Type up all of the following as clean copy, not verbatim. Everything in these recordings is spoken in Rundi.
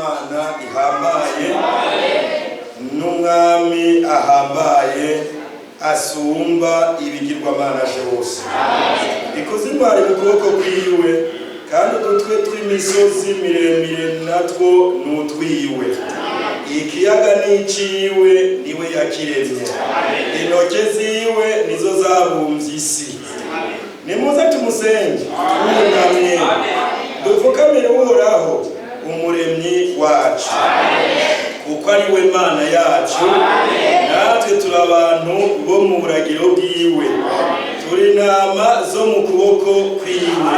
Imana ihambaye n'umwami ahambaye asumba ibigirwamana byose. Ikuzimu ari mu kuboko kwiwe, kandi udutwe tw'imisozi miremire natwo ni utwiwe. Ikiyaga ni iciwe, niwe yakiremye, intoke ziwe nizo zabumbye isi. Nimuze tumusenge twunamye, dupfukamire Uhoraho Umuremyi wacu, kuko ari we Mana yacu, natwe turi abantu bo mu buragiro bwiwe, turi intama zo mu kuboko kwiwe.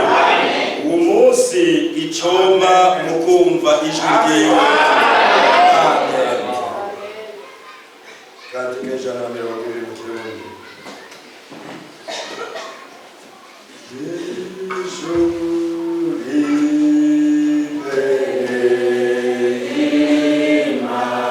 Uwo munsi icoma mu kumva ijwi ryiwe. Amen. Cantique 120 mu Kirundi. Ijuru imbere y'Imana.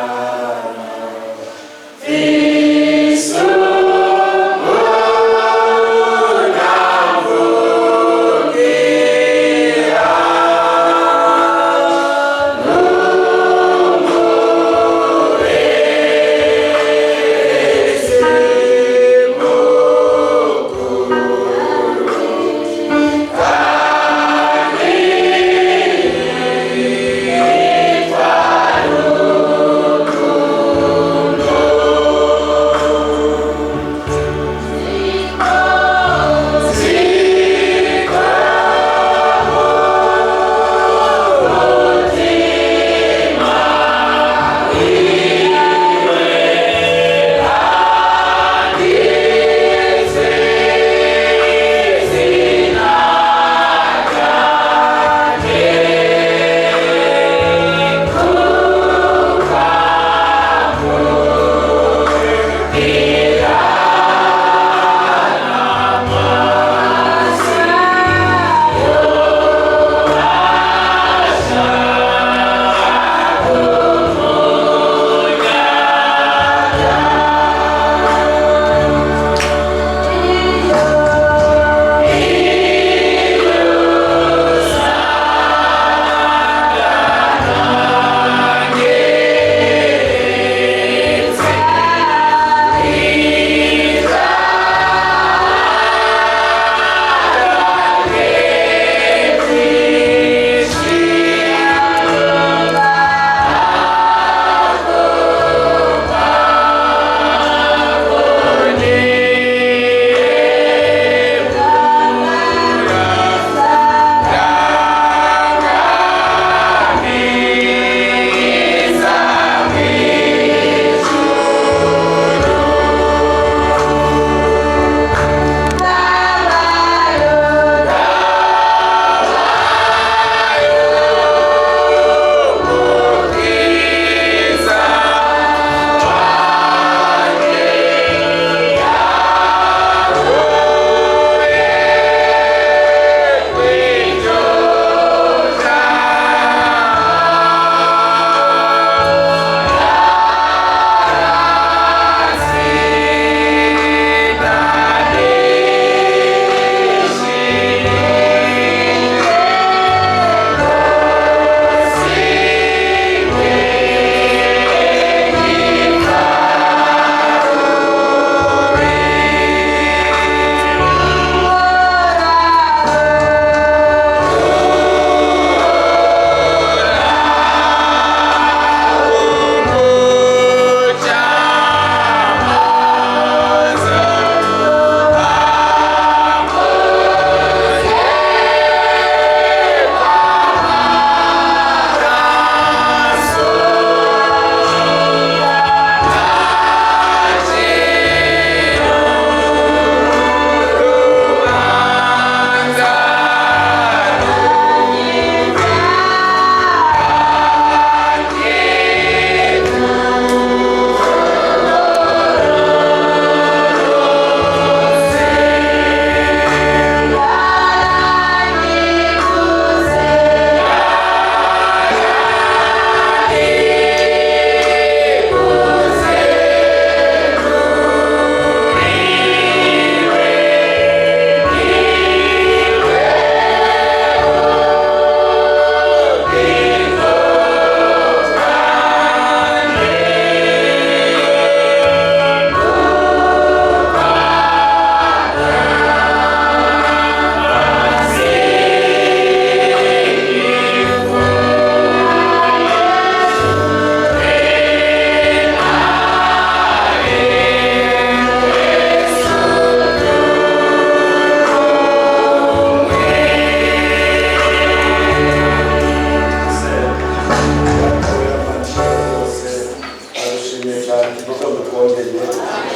gatondo twongeye.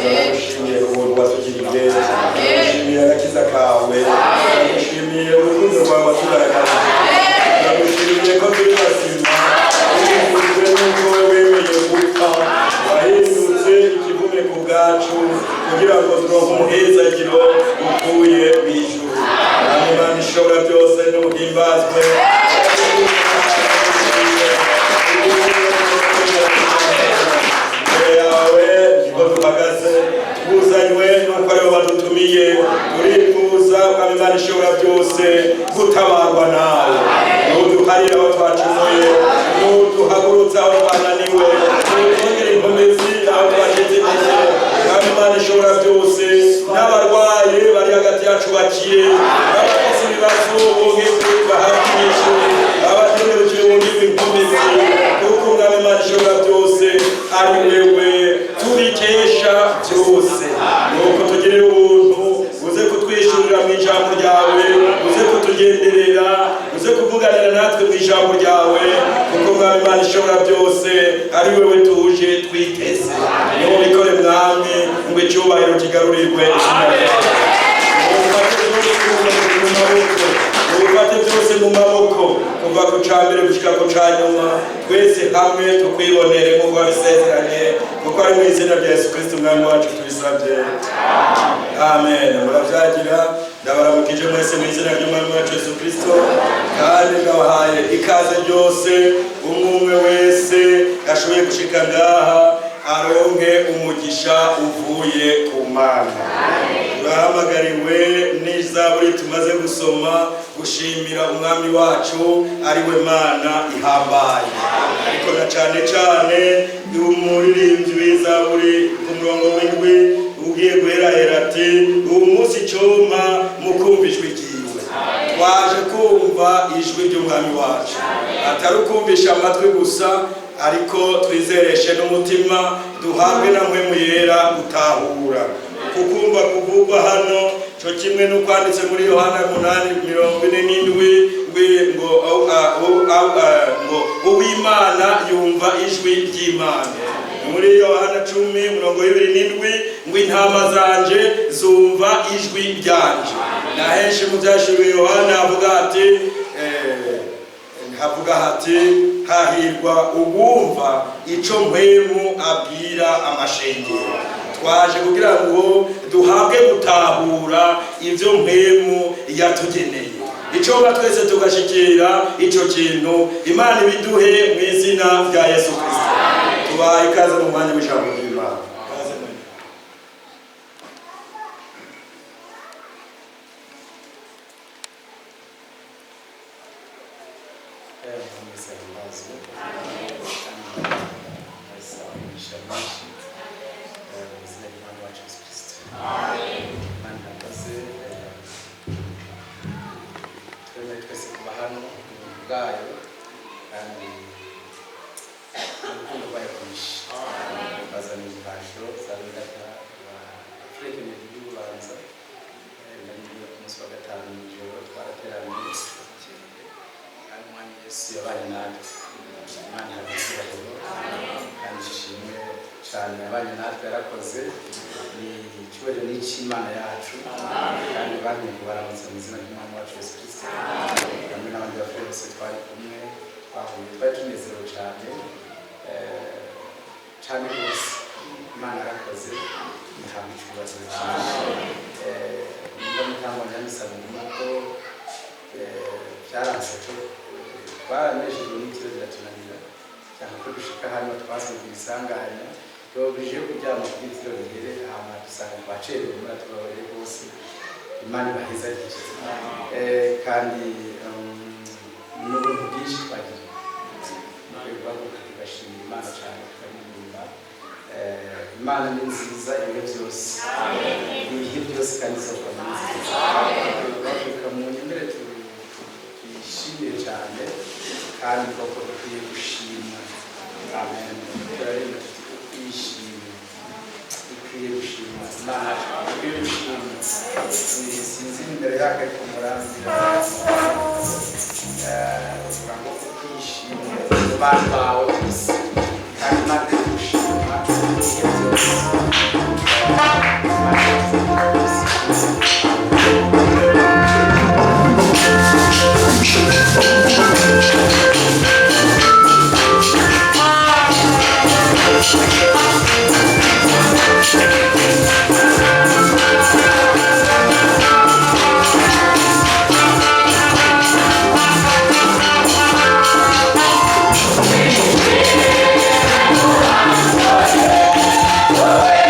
Turagushimiye ubuntu watugiriye, turagushimiye agakiza kawe, turagushimiye urukundo rwawe watugaragaje, turagushimiye ko turi bazima tubivuzwe n'uko wemeye gupfa, wahindutse ikivume ku bwacu kugira ngo turonke umuhezagiro uvuye mu ijuru. Mwami Imana ishobora byose, n'uhimbazwe. Imbere yawe niko duhagaze, twuzanywe nuko aribo badutumiye. Turifuza, Mwami Imana ishobora byose, gutabarwa nawe. Nuduharire aho twacumuye, nuduhagurutse aho twananiwe, nutwongere inkomezi aho twacitse intege. Mwami Imana ishobora byose, n'abarwaye bari hagati yacu bakire, n'abafite ibibazo bongere bahabwe inyishu, abatengerukiwe bongere inkomezi, kuko Mwami Imana ishobora byose ari wewe tubikesha byose. Nuko tugirire ubuntu, uze kutwishyurira mu ijambo ryawe, uze kutugenderera, uze kuvuganira natwe mu ijambo ryawe, kuko Mwami Imana ishobora byose ari wewe tuje twiteze. Nubikore Mwami, ngo icyubahiro kigarurirwe izina ryawe. Ubufate byose mu maboko, kuva ku ca mbere gushika ku ca nyuma, twese hamwe tukwibonere nk'uko wabisezeranye, kuko ari mu izina rya Yesu Kristo Umwami wacu tubisabye, amen. Muravyagira. Ndabaramukije mwese mu izina ry'Umwami wacu Yesu Kristo, kandi ndabahaye ikaze ryose. Umwe umwe wese ashoboye gushika ngaha aronke umugisha uvuye ku Mana. Turahamagariwe n'izaburi tumaze gusoma gushimira Umwami wacu, ari we Mana ihambaye. Ariko na cane cane umuririmbyi w'izaburi ku murongo w'indwi ugiye guherahera ati: "Uwo munsi icompa mukumva ijwi ryiwe." Twaje kumva ijwi ry'Umwami wacu, atari ukumvisha amatwi gusa, ariko twizereshe n'umutima, duhabwe na Mpwemu Yera gutahura. Kukumva kuvugwa hano cyo kimwe n'ukwanditse muri Yohana 8:47 ngo ngo uw'Imana yumva ijwi ry'Imana. Muri Yohana 10:27 ngo intama zanje zumva ijwi ryanje. Na henshi mu Byahishuriwe Yohana avuga ati havuga hati: "Hahirwa uwumva ico Mpwemu abwira amashengero." Twaje kugira ngo duhabwe gutahura ivyo Mpwemu yatugeneye, ico twese tugashikira ico kintu. Imana ibiduhe mu izina rya Yesu Kristo. Tubaye ikaze mu mwanya w'ijambo ry'Imana. Ikaze mwene. Mwese ahimbazwe kandi mwese imigisha myinshi mu izina ry'Umwami wacu Yesu Kristo. Imana irakoze, twemere twese kuba hano mu buntu bwayo kandi mu rukundo rwayo rwinshi. Bazana impasho za data ba Afurika y'Ububanza. Nari ngiye ku munsi wa gatanu mw'ijoro, twarateranye bukeye, kandi Umwami Yesu yabanye natwe. Imana ihabwa icyubahiro kandi ishimwe cyane, yabanye natwe, yarakoze. Ni icyubahiro ni icy'Imana yacu. Kandi bantumye kubaramutsa mu izina ry'Umwami wacu Yesu Kristo, hamwe n'abandi bafure bose twari kumwe, twahuye, twari tunezerewe cyane, cyane rwose. Imana yarakoze, ihabwa icyubahiro cyane. Nimba mutangwa nyamisaba nuko byaranze ko twaranejejwe n'ikiro biratunanira cyane ko dushika hano twasubiye isanganya, tubabujije kuryama kuri itiro rihere, hama dusanga twacerewe. Muratubabarire rwose, Imana ibahezagire. Kandi ni ubuntu bwinshi twagira, dukwiye guhaguruka tugashimira Imana cyane, tukaririmba. Imana ni nziza ibihe byose, ibihe byose, kandi isoko ni nziza. Dukwiye guhaguruka mu nyemere tuyishimire cyane, kandi koko dukwiye gushima. Amen. Turaririmba tuti ukwishima, dukwiye gushima Imana yacu, dukwiye gushima. Sinzi imbere yako, ariko murambira uvuga ngo ukwishima mu bantu bawe ku isi, kandi Imana iri gushima ibihe byose. Imana.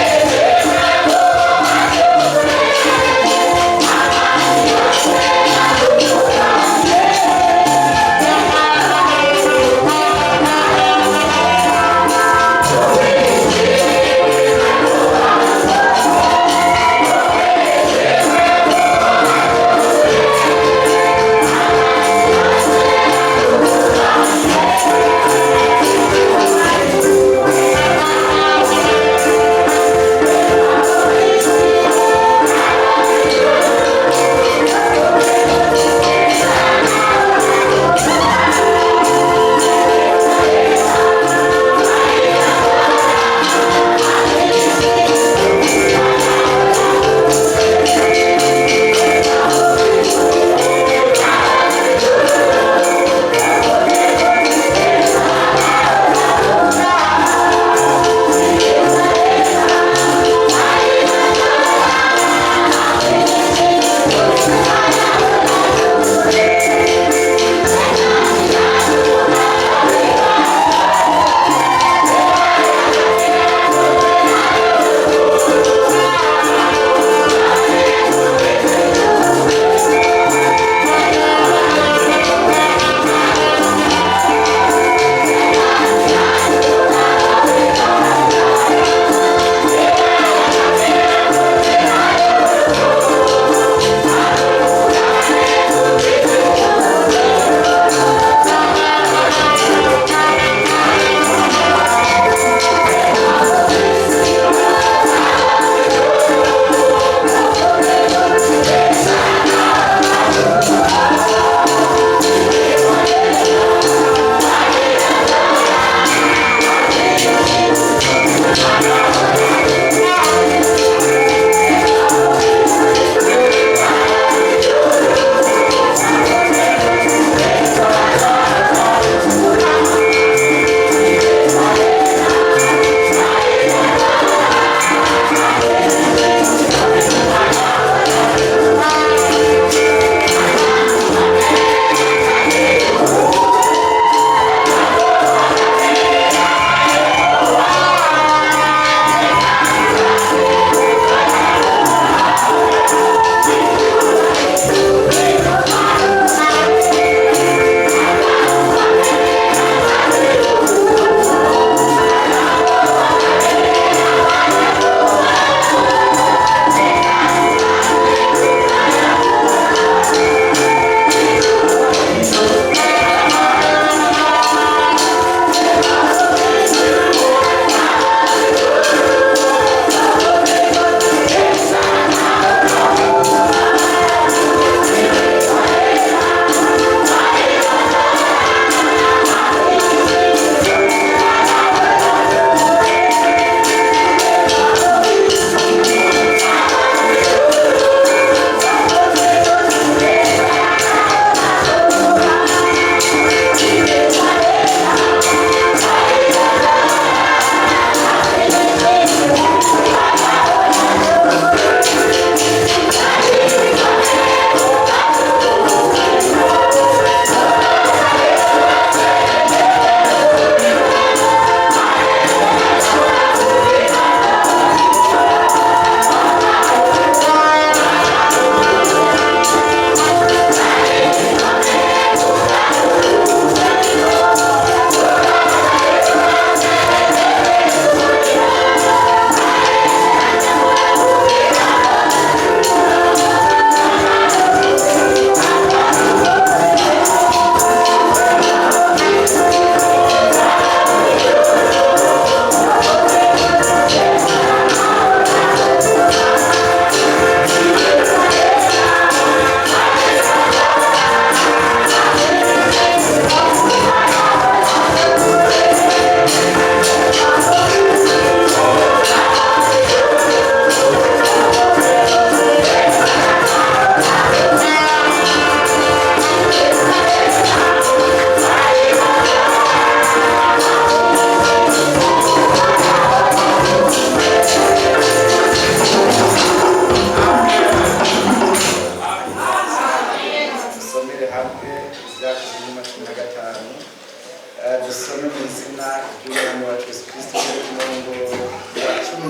Izina ry'Umwami wacu Yesu Kristo, ku murongo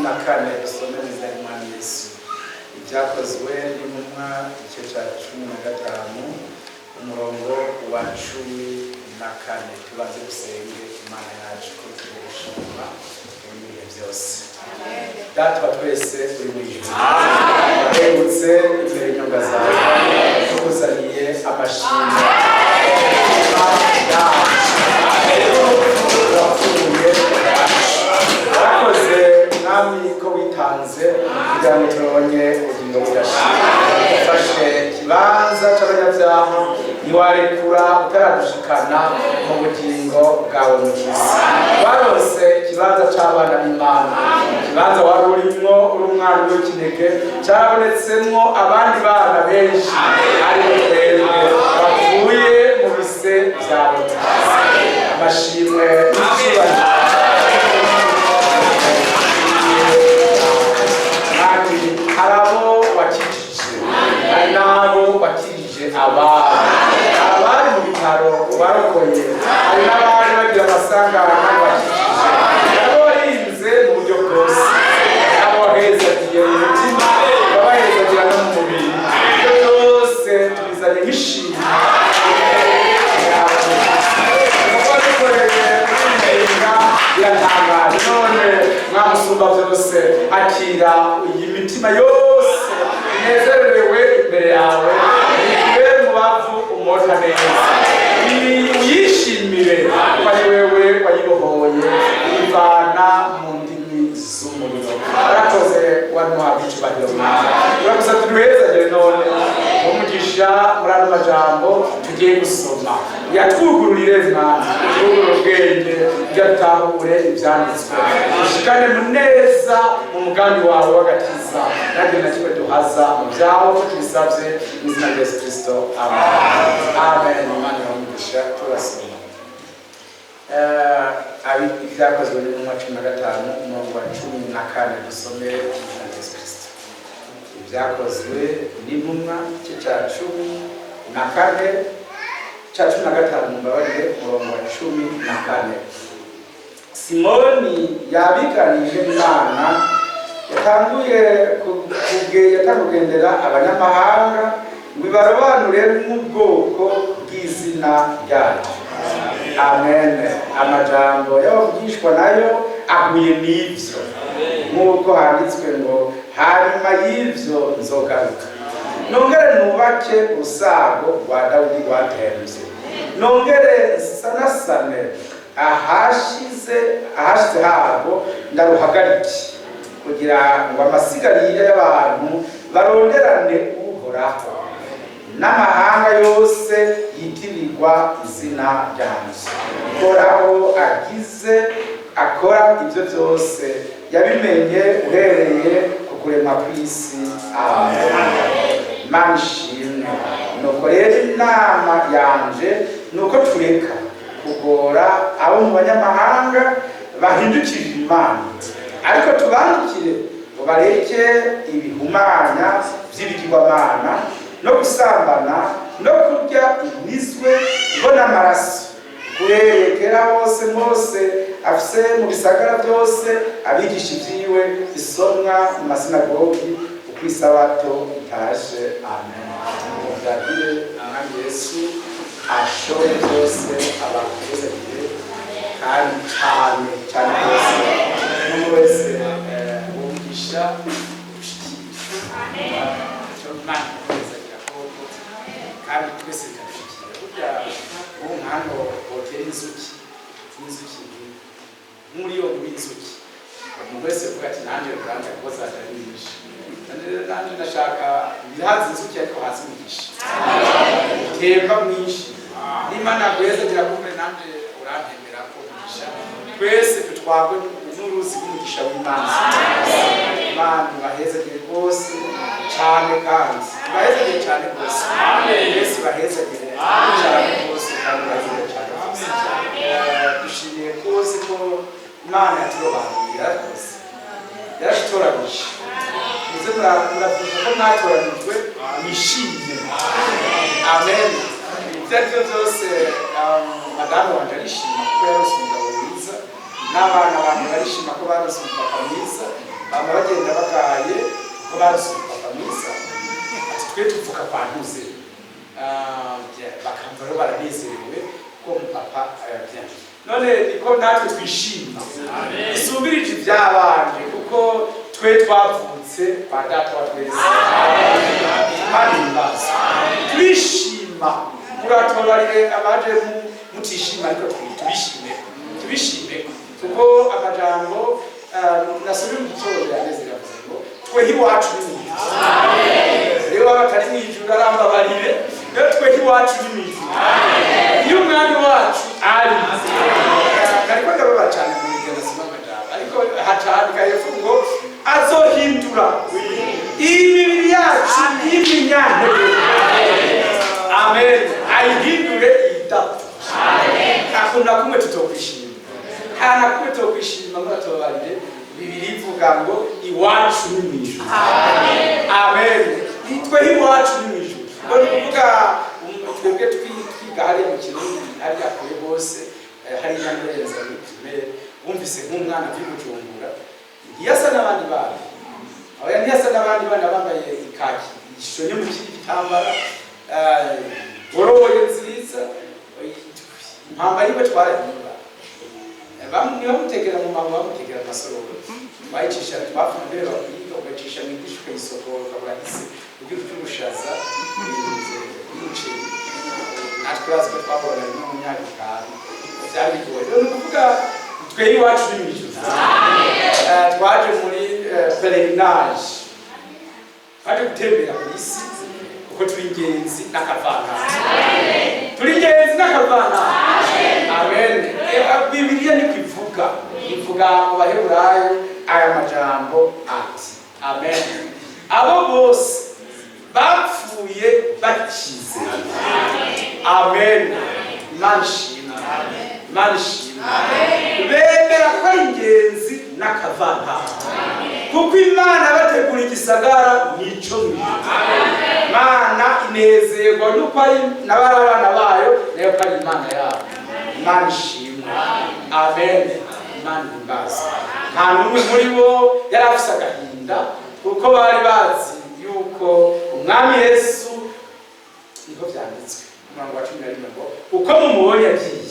wa 14, dusome mu izina ry'Umwami Yesu. Ibyakozwe n'Intumwa, igice cya 15, umurongo wa 14. Tubanze dusenge Imana yacu ko tugushima mu bihe byose. Data wa twese uri mu ijuru, wahengutse imbere y'inyonga zawe, tukuzaniye amashimwe wapfuye. Warakoze, Mwami, ko witanze kugira ngo turonke ubugingo budashira. Ufashe ikibanza c'abanyabyaha, ntiwarekura utaradushikana mu bugingo bwawe. Mukiza, warose ikibanza c'abana b'Imana. Ikibanza wari urimwo uri umwana w'ikinege cabonetsemwo abandi bana benshi, aribo twebwe bavuye mu bise vyawe. Amashimwe n'icyubahiro. Kandi hari abo wakijije, hari n'abo wakirije ababo, abari mu bitaro barokoye, hari n'abari bagira amasanganya wakijije, abo warinze mu buryo bwose, abo wahezagiye mu mutima, wabahezagira no mu mubiri. Ibyo byose tubizanye nk'ishimwe yawe kuko dukoreye muri biratangaje. None mwamusumba byose, akira iyi mitima yose inezererewe imbere yawe, ibe mu bavu umota neza, uyishimire ko ari wewe wayibohoye ivana mu ndimi z'umuriro. Warakoze, wamuhabwa icubahiro. Uragusa tuduhezagire none umugisha muri ano majambo tugiye gusoma. Yatwugururire, Mwana, twugurure ubwenge kugira dutahure ivyanditswe, dushikane mu neza mu mugambi wawe w'agakiza, ntagire na kimwe duhaza mu vyawe, ko tubisavye mu izina rya Yesu Kristo, amen, amen. Imana ibahe umugisha. Turasoma Ibyakozwe n'Intumwa 15, umurongo wa 14, dusome mu izina rya Yesu Kristo. Ibyakozwe n'Intumwa, igice cya 14, cya 15, mumbabarire, umurongo wa 14. Simoni yabiganije Imana yatanguye yatanguye kugendera abanyamahanga ngo ibarobanure nk'ubwoko bw'izina ryacu. Amen. Amajambo y'abavugishwa nayo ahuye n'ivyo, nk'uko handitswe ngo: "Hanyuma y'ivyo nzogaruka, nongere nubake urusago rwa Dawidi rwatemvye, nongere nsanasane ahashize harwo, ndaruhagarike, kugira ngo amasigarira y'abantu baronderane Uhoraho, n'amahanga yose yitirirwa izina ryanje." Uhoraho agize akora ibyo byose, yabimenye uhereye ku kurema kw'isi. Amen. Imana ishimwe. Nuko rero inama yanje ni uko tureka kugora abo mu banyamahanga bahindukirira Imana, ariko tubandikire ngo bareke ibihumanya by'ibigirwamana, no gusambana, no kurya imizwe ngo n'amaraso. Kurerekera hose Mose afise mu bisagara byose abigisha ibyiwe bisomwa mu masinagogi uko isabato itashe. Amen. Muvyagire Umwami Yesu ashobore byose, abakugezagiye kandi cyane cyane rwose. Umuntu wese wumvisha ushikira icyo Imana ikugezagira koko, kandi twese bikadushikira. Burya ubu nk'hano hotera inzuki, inzuki nk'umuriyoni w'inzuki, umuntu wese avuga ati: "Nanjye ruranja," kuko zaje ari nyinshi. Nanjye ndashaka ntihaze inzuki, ariko haze umugisha utemba mwinshi. Nimba naguhezagira kumbe nanjye urantembera ko umugisha, twese dutwarwe n'uruzi rw'umugisha w'Imana. Imana ibahezagire rwose cyane, kandi ibahezagire cyane rwose. Yesu ibahezagire cyane rwose, kandi ibahezagire cyane rwose. Dushimiye rwose ko Imana yaturobanuye, yarakoze, yaratutoranyije. Muze murabyibuka ko mwatoranijwe, mwishimye. Amen. Ibyo ari byo byose, madamu wanje arishima kuko yarose umugabo. Baronse umupapa mwiza, bama bagenda bagaye kuko baronse umupapa mwiza. Ati twe tuvuka kwa ntuze. Ah, bien, bakamva rero baranezerewe ko umupapa, bien. None niko natwe twishima isumbirije ibyabanje, kuko twe twavutse kwa Data wa twese. Hanyuma turishima. Muratubabarire abaje mutishima, ariko tubishime, tubishime, kuko amajambo nasomye mu gitondo yanezera. Yavuze ngo tweho iwacu ni mu ijuru. Rero baba batari mu ijuru arambabarire. Rero tweho iwacu ni mu ijuru, iyo umwami wacu ari. Ariko ndababara cyane mu gihe nasoma amajambo, ariko hacandika hepfo ngo azohindura imibiri yacu y'iminyantege, amen, ayihindure idapfa. Nta kuntu na kumwe tutokwishima, nta na kumwe tutokwishima. Muratubabarire, Bibiri ivuga ngo iwacu ni mu ijuru. Amen. Twe iwacu ni mu ijuru. Ngo ni ukuvuga twebwe twiga hariya mu Kirundi, hariya kure hose, hariya Nyamurenza muri primaire, wumvise nk'umwana avuye Bujumbura, ntiyasa n'abandi bana. Oya, ntiyasa n'abandi bana bambaye ikaki ishonye mu kindi gitambara, goroye nziza. Impamba yiwe twarayiba. Bamwe bamutekera mu mabu, bamutekera amasororo, twayicisha, twapfuna mbere bakwiga, ugacisha mu idishi, ukayisokora, ukabura isi ugira uti ubushaza n'umuceri. Natwe urazi ko twahorana rimwe mu myaka 5, byari bigoye. Rero ni ukuvuga twe iwacu ni mu ijuru. Twaje muri pèlerinage, twaje gutembera ku isi, kuko turi ingenzi n'akavantara, turi ingenzi n'akavantara. Amen. Bibiliya niko ivuga, ivuga mu Baheburayo aya majambo ati amen: abo bose bapfuye bakize. Amen. Imana ishimwe, Imana ishimwe. Bemera ko ari ingenzi n'akavantara, kuko Imana bategura igisagara nico mu ijuru. Imana inezerwa nuko ari n'abari abana bayo, nayo ko ari Imana yabo. Imana ishimwe. Amen. Imana ihimbaza. Nta n'umwe muri bo yari afise agahinda, kuko bari bazi yuko umwami Yesu, niko vyanditswe umurongo wa 11 ngo uko mumubonye agiye,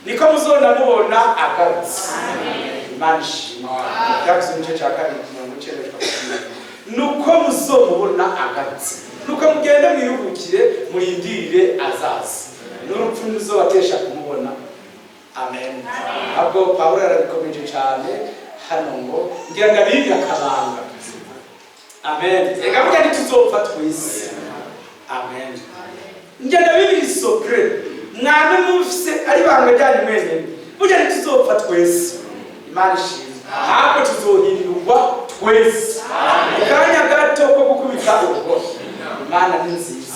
niko muzona mubona agarutse. Imana ishimwe. Byavuze mu gice cya kabiri ku murongo w'icenda gushika ku 11. Nuko muzomubona agarutse, nuko mugende mwiruhukire, murindire azaza, n'urupfu ntiruzobatesha kumubona. Amen. Ahubwo Pawulo yarabikomeje cyane hano ngo ngira ngo abibire akabanga. Amen. Reka burya ntituzopfa twese. Amen. Ngenda bibiri secret mwame mufise ari banga ryanyu mwenyene. Burya ntituzopfa twese. Imana ishimwe. Ahubwo tuzohindurwa twese mu kanya gato ko gukubita urugohe. Imana ni nziza.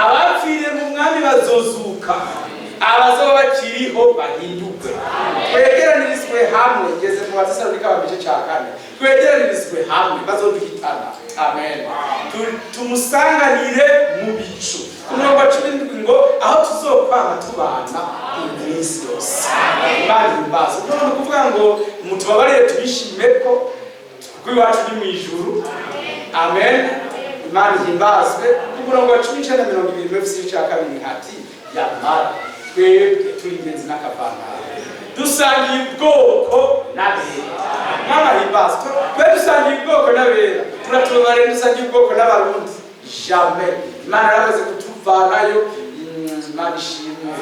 Abapfiriye mu mwami bazozuka, abazoba bakiriho bahindurwe, twegeranirizwe hamwe. Ngeze mu Batesalonika wa gice cya kane. Twegeranirizwe hamwe, bazoduhitana. Amen. Tumusanganire mu bicu. Ku murongo wa 17 ngo aho tuzokwama tubana iminsi yose. Imana ihimbaza. Ubwo ni ukuvuga ngo mutubabarire, tubishime ko kuko iwacu ni mu ijuru. Amen. Imana ihimbazwe. Ku murongo wa 19, 20 muri Efeso cya kabiri hati yamara twebwe turi ingenzi n'akavantara, dusangiye ubwoko n'abera. Mama himbazwe. Twe dusangiye ubwoko n'abera. Turatubabare, dusangiye ubwoko n'abarundi jamais. Imana yarakoze kutuvanayo. Imana ishimwe.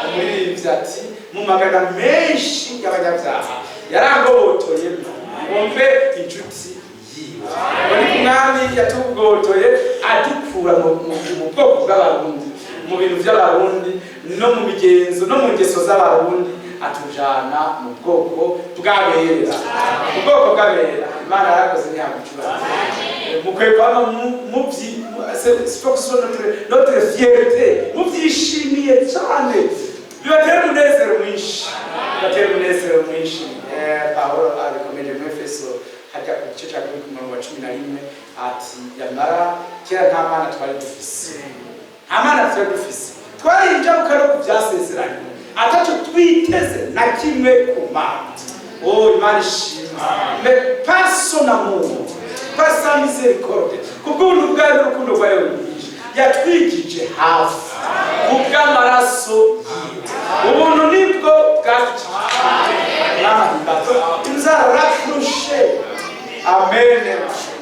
Umuririmbyi ati mu magana menshi y'abanyabyaha yarangobotoyemo ngo mbe inshuti yiwe. Ngo ni umwami yatugotoye, adukura mu bwoko bw'abarundi, mu bintu by'abarundi, no mu migenzo no mu ngeso z'abarundi, atujana mu bwoko bw'abera, mu bwoko bw'abera. Imana yarakoze, ntiyagucura. Mukwiye kwama muvyi, c'est faut que ce soit notre fierté. Muvyishimiye cyane, bibatera umunezero mwinshi, bibatera umunezero mwinshi. Pawulo abikomeje mu Efeso hajya ku gice cya kabiri ku murongo wa 11 ati yamara kera nta mana twari dufise, nta mana twari dufise, twari injabuka no ku byasezeranye, ataco twiteze na kimwe ku Mana. Oh, Imana ishimwe. Mais par son amour, par sa miséricorde, kubw'ubuntu bwayo n'urukundo rwayo rwinshi, yatwigije hafi kubw'amaraso yiwe. Ubuntu nibwo bwadukijije. Il nous a rapprochés. Amen.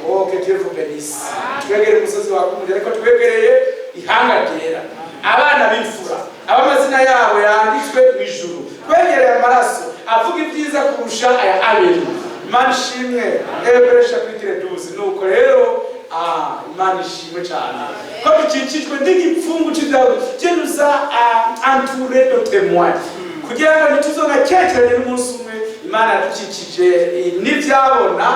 Oh, que Dieu vous bénisse. Twegereye umusozi wa kumurira, ariko twegereye ihanga ryera, abana b'imfura, ab'amazina yabo yanditswe mu ijuru. Twegereye amaraso avuga ibyiza kurusha aya Abeli. Imana ishimwe. Hébreux chapitre 12. Nuko rero, Imana ishimwe cyane ko dukikijwe n'igipfungu cy'ibyago. Dieu nous a entouré de témoins kugira ngo ntituzonakekeranye n'umunsi umwe. Imana yadukikije n'ibyabona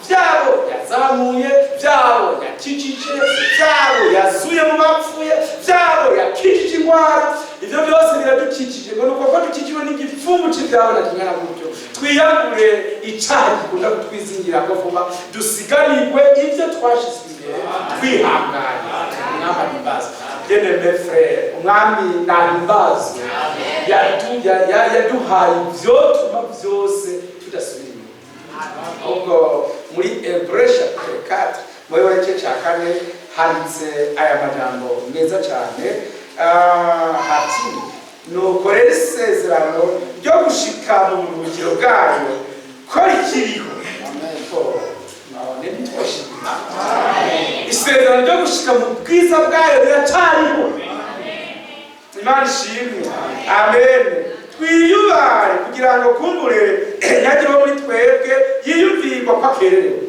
byabo yazamuye, byabo yakijije, byabo yazuye mu bapfuye, byabo yakijije indwara. Ibyo byose biradukikije. Ngo nuko ko dukikijwe n'igipfungu cy'ibyabona kingana gutyo, twiyambure icyaha gikunda kutwizingira ko vuba, dusiganirwe ibyo twashyizwe imbere twihanganye. Umwami ahimbazwe. Bien-aimé frère, Umwami nahimbazwe. Yaduhaye ivyotuma byose tudasubira inyuma. Ahubwo muri Hébreux chapitre 4, muri igice cya kane, handitse aya majambo meza cyane. Hati: "Nuko rero isezerano ryo gushika mu buruhukiro bwayo ko rikiriho." None ntitwoshima? Isezerano ryo gushika mu bwiza bwayo riracariho. Imana ishimwe. Amen. Twiyubare kugira ngo kumbure ntihagire uwo muri twebwe yiyumvirwa ko akererewe.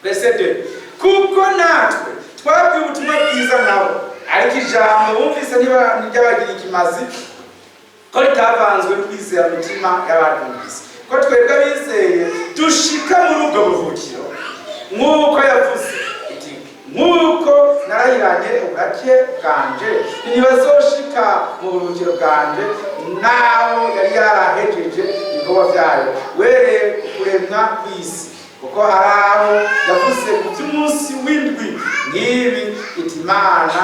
Verset 2: "Kuko natwe twabwiwe ubutumwa bwiza nabo, ariko ijambo bumvise ntiryabagira ikimazi, ko ritavanzwe no kwizera mitima y'abaryumvise. Ko twebwe abizeye dushika muri ubwo buruhukiro, nk'uko yavuze iti: 'Nk'uko narahiranye uburake bwanje, ntibazoshika mu buruhukiro bwanje,' naho yari yarahejeje ibikorwa byayo wereye kuremwa kw'isi. Kuko hari aho yavuze ku by'umunsi w'indwi nk'ibi iti: 'Imana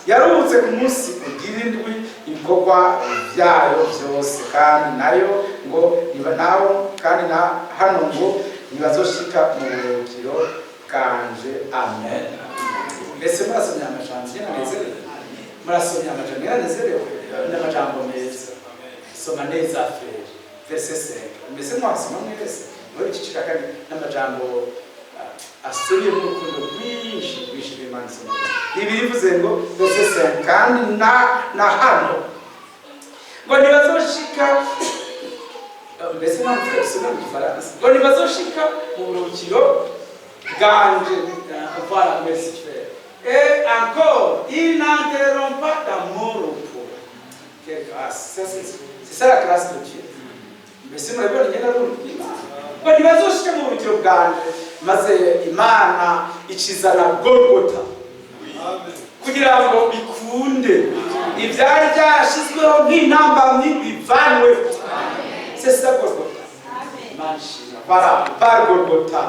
yaruhutse ku munsi ugira indwi ibikorwa byayo byose.' Kandi nayo ngo niba naho, kandi na hano ngo: 'Ntibazoshika mu buruhukiro bwanje.'" Amen. Mbese murasomye amajambo ngena nezerewe? Murasomye amajambo ngena nezerewe n'amajambo meza. Soma neza, frère. Verset 5. Mbese mwasoma mwese muri iki cya kane n'amajambo asubiyemo urukundo rwinshi rwinshi rw'Imana. Isoma ibi bivuze ngo, verset 5: "Kandi na hano ngo ntibazoshika." Mbese mpamvu twe mu Gifaransa ngo ntibazoshika mu buruhukiro bwanje. Voilà, merci frère. "Et encore, ils n'entreront pas dans mon repos." Quelle grâce! Ça, c'est ça, la grâce de Dieu. Mbese murabibona ingene ari ubuntu bw'Imana? Ngo ntibazoshike mu buruhukiro bwanje. Maze Imana ikizana Golgota kugira ngo bikunde ibyari byashyizweho nk'intambamyi bivanweho. C'est ça, Golgota. Imana ishimwe. Voilà, par Golgota,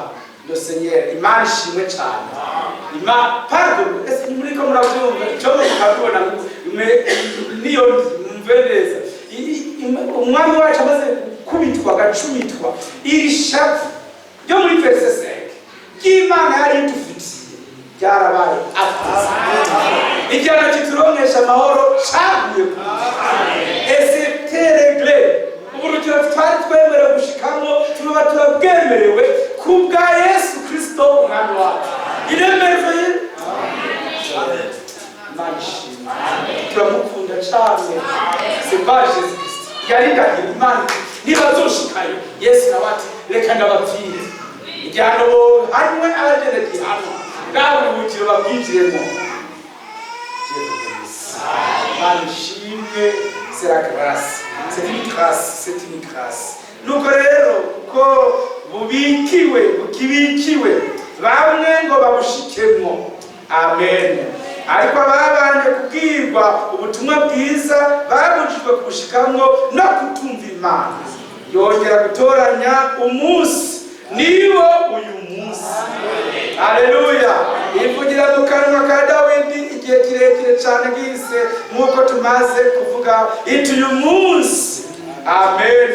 le Seigneur. Imana ishimwe cyane. Par Golgota. Ese muriko murabyumva? Icyo mukabibona niyo mwumve neza. Umwami wacu amaze gukubitwa, agacumitwa, iri shavu ryo muri verset 5 ry'Imana yari idufitiye ryarabaye apaisé. Igihano kituronkesha amahoro caguye ku. Et c'était réglé. Uburuhukiro twari twemerewe gushikamo tuba turabwemerewe ku bwa Yesu Kristo Umwami wacu. Iremereye. Imana ishimwe. Turamukunda cane. C'est pas Jésus Christ yarindahira Imana ntibazoshikayo. Yesu nawe ati: "Reka ndabapfire igihano hanywe abagenda gihanwa, bwa buruhukiro babwinjiremo." Imana ishimwe. C'est la grâce, c'est une grâce, c'est une grâce. Nuko rero kuko bubikiwe, bukibikiwe bamwe ngo babushikemwo. Amen. Ariko ababanje kubwirwa ubutumwa bwiza babujijwe kubushikamwo no kutumva Imana, yongera gutoranya umunsi, niwo uyu munsi. Aleluya. Ivugira mu kanwa ka Dawidi igihe kirekire cyane gise, nk'uko tumaze kuvuga, iti: "Uyu munsi", amen,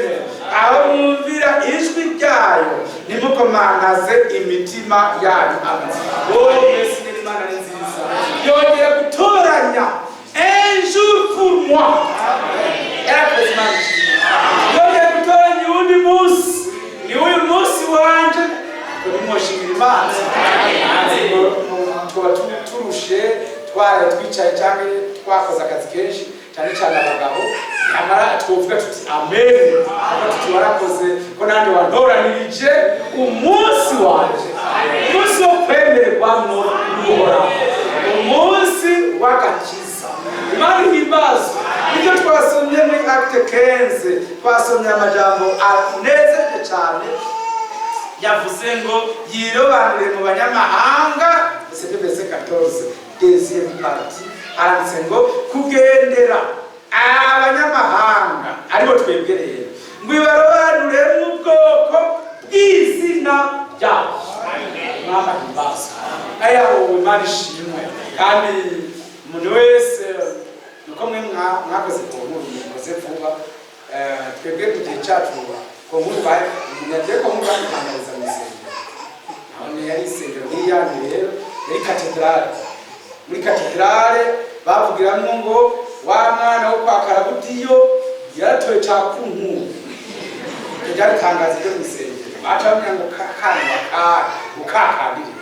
"aho mwumvira ijwi." Ntimukomantaze imitima yanyu. Amen. Oh, mbese nyine Imana ni nziza, yongera gutoranya un jour pour moi. Yarakoze, Imana ishimwe. Yongera gutoranya uwundi munsi, ni uyu munsi wanje. Nimwoshimira Imana. Tuba turushe, twaraye twicaye cyangwa twakoze akazi kenshi cyane cyane abagabo, nyamara twovuga tuti amen, kuko tuti warakoze ko nanjye wantoranirije umunsi wanje, umunsi wo kwemererwa n'Uhoraho, umunsi w'agakiza. Imana ihimbazwe. Ibyo twasomye muri Actes 15, twasomye amajambo anezereje cyane yavuze ngo yirobanure mu banyamahanga. C'était verset 14, deuxième partie. Handitse ngo kugendera abanyamahanga, aribo twebwe rero, ngo ibarobanure mu bwoko bw'izina ryayo. Mwama himbazwe. Aya, ubu Imana ishimwe. Kandi umuntu wese nuko mwe mwakoze ku nkuru, mukoze vuba. Twebwe mu gihe cyacu ku nkuru, umuntu yagiye ku nkuru bamutangariza mu isengero. None yari isengero nk'iyanyu rero, yari katedrale. Muri katedrale bavugiramwo ngo wa mwana wo kwa Karabutiyo yaratoye ca kunkuru. Ibyo byari itangazo ryo mu isengero. Baca bamenya ngo kakana wakari ukakandiriye,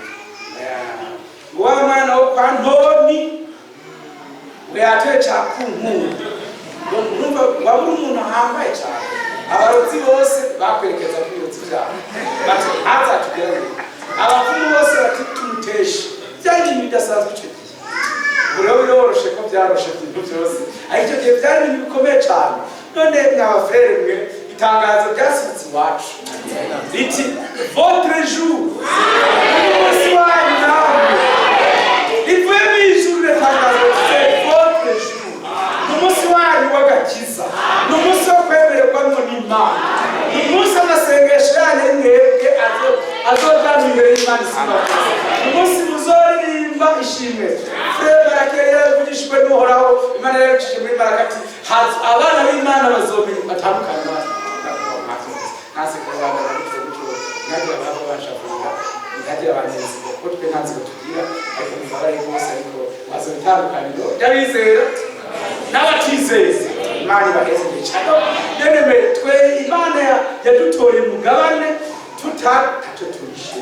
ngo wa mwana wo kwa Ntoni ngo yatoye ca kunkuru. Urumva waba uri umuntu ahambaye cyane. Abarozi bose bakwerekeza ku birozi byabo bati ntazatugerayo. Abapfumu bose bati tumuteshe. Byari ibintu bidasanzwe icyo gihe. Ubu rero biroroshe ko byaroshe ibintu byose, ariko icyo gihe byari ibintu bikomeye cyane. None mwabafrere mwe, itangazo ryasohotse iwacu riti votre jour, umunsi wanyu namwe, rivuye mu ijuru. Ritangazo, c'est votre jour, ni umunsi wanyu w'agakiza, ni umunsi wo kwemererwamo n'Imana, ni umunsi amasengesho yanyu ari mwebwe azojana imbere y'Imana isumba byose, ni umunsi muzoririmba ishimwe. Frère Marakeri yaravugishijwe n'Uhoraho. Imana yarabicishije muri Marakati. Abana b'Imana bazomenya batandukanye. Ntase kurwanda gutyo gutyo, ntihagire abava bashavurira, ntihagire abanyenzigo, kuko twe nta nzigo tugira, ariko mubabare rwose. Ariko wazo itandukaniro ry'abizera n'abatizeye. Imana ibaheze cyane. Bien-aimé, twe Imana yadutoye mugabane tuta ntacyo turishe,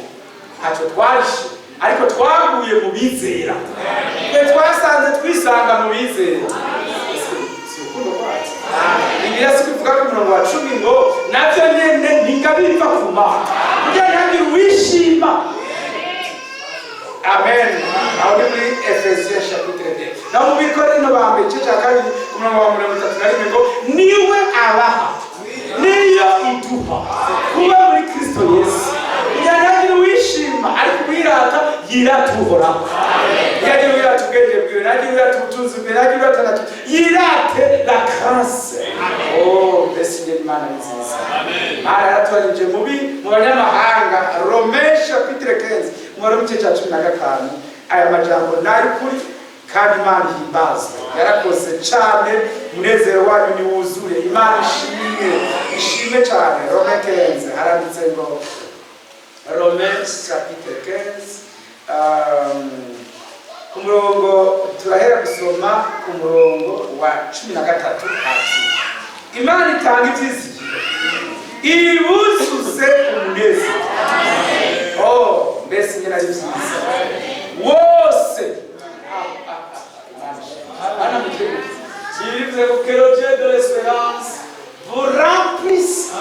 ntacyo twarishe, ariko twaguye mu bizera. Twe twasanze twisanga mu bizera. Si urukundo rwacu. Bibiliya si kuvuga ku murongo wa 10 ngo navyo nyene ntingabiva ku Mana kugira ntihagire uwishima. Amen. Aho ni muri Efesiens chapitre 2. Naho mu Bikorino ba mbere, igice cya kabiri, ku murongo wa 31 ngo niwe abaha, niyo iduha kuba muri Kristo Yesu kugira ntihagire uwishima. Ariko uwirata yirata Uhoraho. Ntihagire uwirata ubwenge bwiwe, ntihagire uwirata ubutunzi bwiwe, ntihagire uwirata na yirate la grâce. Oh, mbese ingene Imana ni nziza! Imana yaratoranyije mubi mu banyamahanga. Romains chapitre 15, umubare w'igice cya 15. Aya majambo ni ay'ukuri kandi Imana ihimbazwe, yarakoze cyane. Umunezero wanyu niwuzure. Imana ishimwe, ishimwe cyane. Romains 15, haranditse ngo, Romains chapitre 15, ku murongo, turahera gusoma ku murongo wa 13, ati Imana itanga ibyizigiro ibuzuze umunezero. Oh, mbese nyine ari byiza wose. Bana bivuze ngo que le Dieu de l'espérance vous remplisse,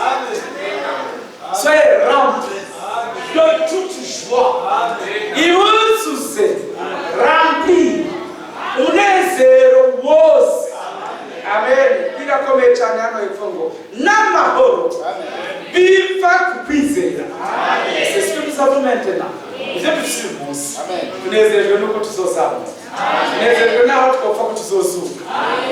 soyez remplis de toute joie. Ibuzuze, remplir, umunezero wose. Amen. Birakomeye cyane hano hepfo ngo n'amahoro biva ku kwizera. C'est ce que nous avons maintenant. Ivyo dufise uyu munsi, tunezerejwe nuko tuzozamuka, tunezerejwe n'aho twopfa ko tuzozuka,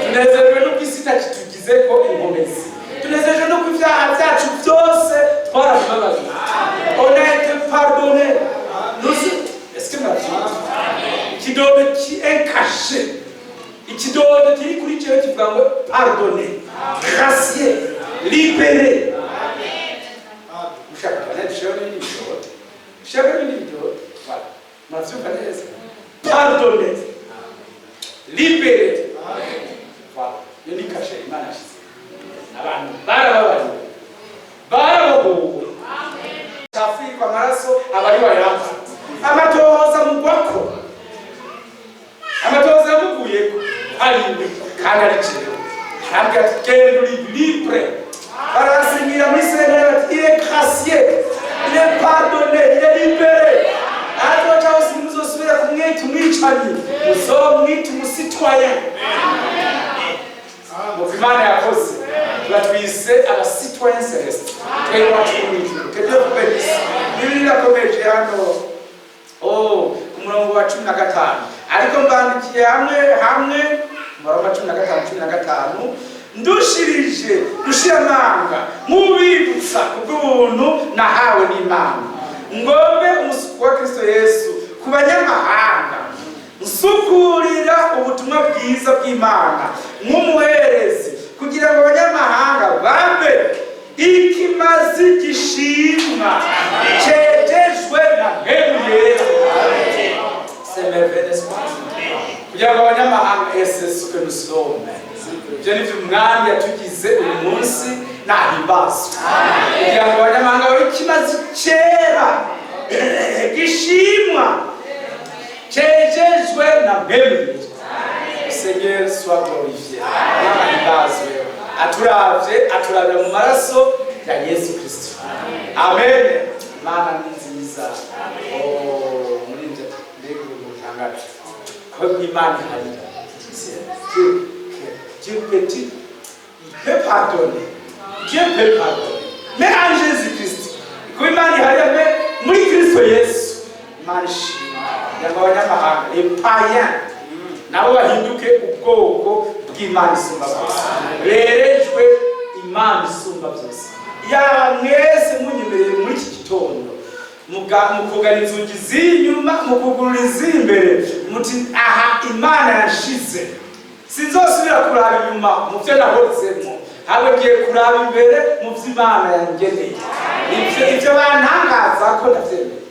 tunezerejwe nuko isi itakitugizeko inkomezi, tunezerejwe nuko ibyaha byacu byose twarabibabariwe. On a été pardonné. Nous, est-ce que murabyumva? Ikidodo ki un cachet, ikidodo kiri kuri cyewe kivuga ngo pardonné, gracié, libéré. Ushaka kubona dusheho n'ibindi. Shaka ibindi biryohe. Voilà, muravyumva neza. Pardonné, libéré. Voilà, iyo ni cachet Imana yashize. Abantu barababariwe, barabohowe, cafirwa amaraso abari wayapfa. Amatohoza mugwako, amatohoza yamuguyeko ariwe kandi ari jewe. Arambwira ati: "Genda, uri libre." Baransinyira muri sentare bati: "Il est gracié, il est pardonné, il est libéré. Azoca hose ntimuzosubira kumwita umwicanyi, muzomwita umucitoyen." Ngo Imana yakoze, tubatwise abacitoyen céleste, twebwe iwacu mu ijuru. Que Dieu vous bénisse. Bibiliya irakomeje hano, oh, ku murongo wa 15: "Ariko mbandikiye hamwe hamwe." Umurongo wa 15, 15: "Ndushirije gushira amanga mubibutsa kubw'ubuntu nahawe n'Imana, ngombe umusuku wa Kristo Yesu ku banyamahanga, nsukurira ubutumwa bwiza bw'Imana nk'umuherezi, kugira ngo abanyamahanga babe ikimazi gishimwa cejejwe na Mpwemu Yera." C'est merveilleux, n'est-ce pas? Kugira ngo abanyamahanga, ese ce que nous sommes, ibyo ni byo Umwami yatugize uyu munsi, nahimbazwe. Kugira ngo abanyamahanga babe ikimazi cyera gishimwa cejejwe na Mpwemu Yera. Seigneur soit glorifié. Ahimbazwe. Aturavye, aturavira mu maraso ya Yesu Kristo. Amen. Imana ni nziza. Oh, muri ibyo mbega ubuntu butangaje ko Imana iharira. Dieu, Dieu petit, il peut pardonner. Dieu peut pardonner, mais en Jésus-Christ. Ko Imana iharira, mais muri Kristo Yesu. Imana ishimwe. Kugira ngo abanyamahanga, les païens, nabo bahinduke ubwoko bw'Imana isumba byose, berejwe Imana isumba byose. Yaba mwese munyemereye muri iki gitondo, mukugara inzugi z'inyuma, mukugurura iz'imbere, muti: "Aha Imana yashize, sinzosubira kuraba inyuma mu byo nahozemo, ahubwo ngiye kuraba imbere mu byo Imana yangeneye." Ibyo bantangaza ko ndabyemeye.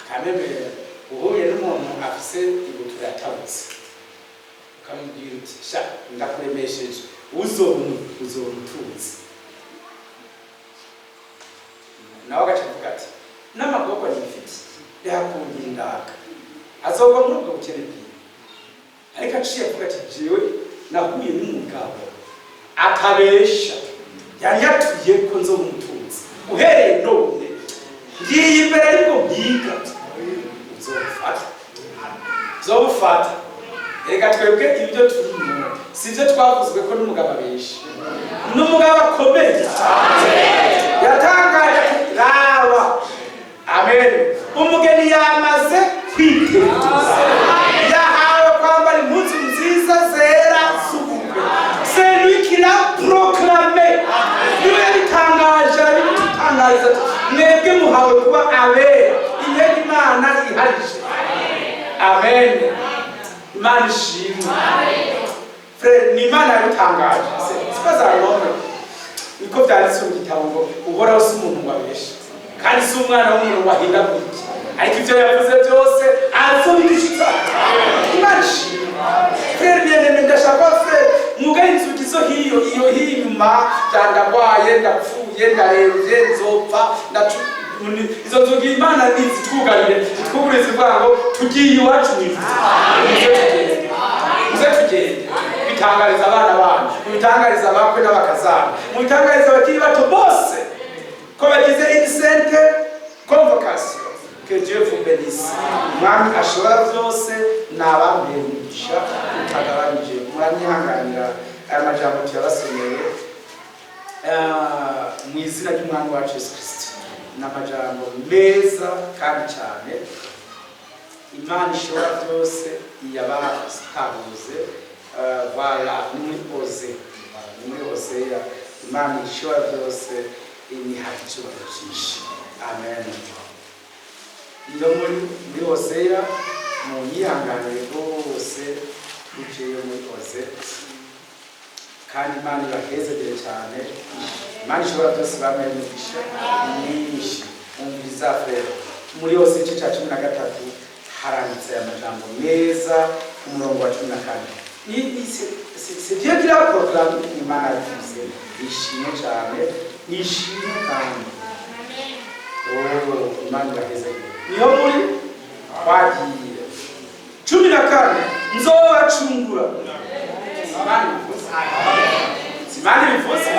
Akamemera uhuye n'umuntu afise ibutura yatabutse, ukamubwira uti: "Sha, ndakuremesheje, uzoba uzoba umutunzi." Nawe agaca avuga ati: "N'amagorwa nifitiye, reka kungira indaga." Azova muri ubwo bukene bwiwe, ariko aciye avuga ati: "Jewe nahuye n'umugabo atabesha, yanyatuye ko nzoba umutunzi uhereye none, ngiye imbere ariko mpiga." Uzobufata, uzobufata. Reka twebwe ibyo turimo si ibyo twavuzwe ko n'umugabo abesha, n'umugabo akomeye yatangaje ati: "Raba." Amen. Umugeni yamaze kwitegura, yahawe kwambara impuzu nziza zera z'ubukwe. C'est lui qui l'a proclamé. Niwe yabitangaje, arabidutangariza ati: "Mwebwe muhawe kuba abera intege Imana iharije." Amen. Imana ishimwe. Frère, ni Imana yabitangaje, c'est pas un homme. Niko byanditse mu gitabo ngo: "Uhoraho si umuntu ngo abeshe, kandi si umwana w'umuntu ngo ahindagurike, ariko ibyo yavuze byose azobishitsa." Imana ishimwe. Frère bien-aimé, ndashaka ko, frère, mwugare inzugi zo hiyo, iyo hiyo inyuma, ndagwaye, ndapfuye, ndarembye, nzopfa, izo nzugi Imana nizitwugarire, zitwugurire, zivuga ngo tugiye iwacu mu ijuru. Muze tugende, muze tugende. Bitangariza abana banyu, mubitangariza abakwe n'abakazana, mubitangariza abakiri bato bose ko bagize une sainte convocation. Que Dieu vous bénisse. Umwami ashobora byose nabambere umugisha utagabanije. Muranyihanganira, aya majambo tuyabasomeye mu izina ry'Umwami wacu Yesu Kristo. Ni amajambo meza kandi cyane. Imana ishobora byose iyabatahuze. Voilà, ni muri Osée. Voilà, ni muri Oseya. Imana ishobora byose inihaye icyubahiro cyinshi. Amen. Iyo muri Oseya, mu yihanganire rwose, tujeyo muri Osée. Kandi Imana ibahezegere cyane. Imana ishobora byose bambaye imigisha myinshi. Umviriza frère, muri yose igice cya 13 haranditse aya majambo meza ku murongo wa 14. C'est Dieu qui l'a proclamé. Imana yabivuze, nishimwe cyane, nishimwe kandi. Oh, Imana iraheze, niyo muri twagiye. 14: nzobacungura. Imana ibivuze, si Imana ibivuze,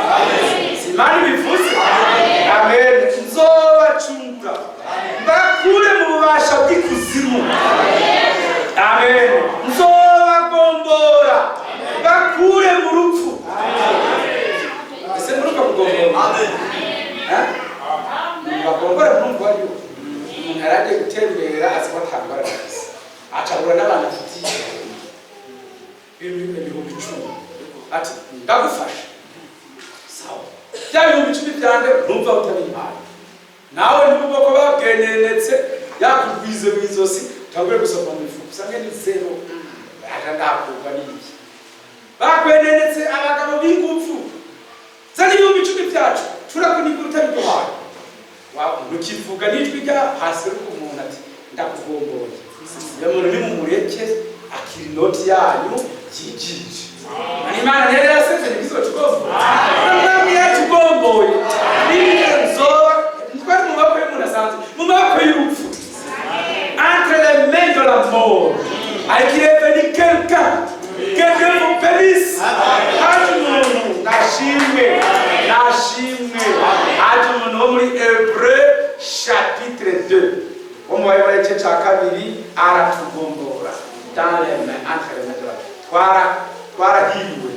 si Imana ibivuze? Amen. Nzobacungura mbakure mu bubasha bw'ikuzimu. Amen. Nzobagombora bakure mu rupfu. Ese murumva kugombora? Bagombora, murumva ariyo umuntu yaragiye gutembera, azi ko atangwara afise, acahura n'abantu afitiye 10,000, ati: "Ndagufasha." Sawa, bya 10,000 byanje ntumva utabimpaye, nawe ntibumva ko babwenenetse, yakugwize mu izosi, utangure gusoma mu mifuka usange ni zéro. Aja ndakurwa n'iki? Bakwenenetse abagabo b'ingufu, zana 10,000 byacu, turakuniga utabiduhaye. Ntukivuga n'ijwi rya hasi, ariko umuntu ati: "Ndakugomboye." Iyo muntu nimumureke akira inoti yanyu yigije. Imana rero yasezeranye izotugomboye, Umwami yatugomboye. Nzoba twari mu maboko y'umuntu asanzwe, mu maboko y'urupfu, entre les mains de la mort, ariko il est venu quelqu'un. Que Dieu vous bénisse. Haje umuntu, nashimwe, nashimwe. Haje umuntu wo muri Hébreu chapitre 2, wo mu Baheburayo igice cya kabiri, aratugombora dans les mains, entre les mains de la twarahiriwe.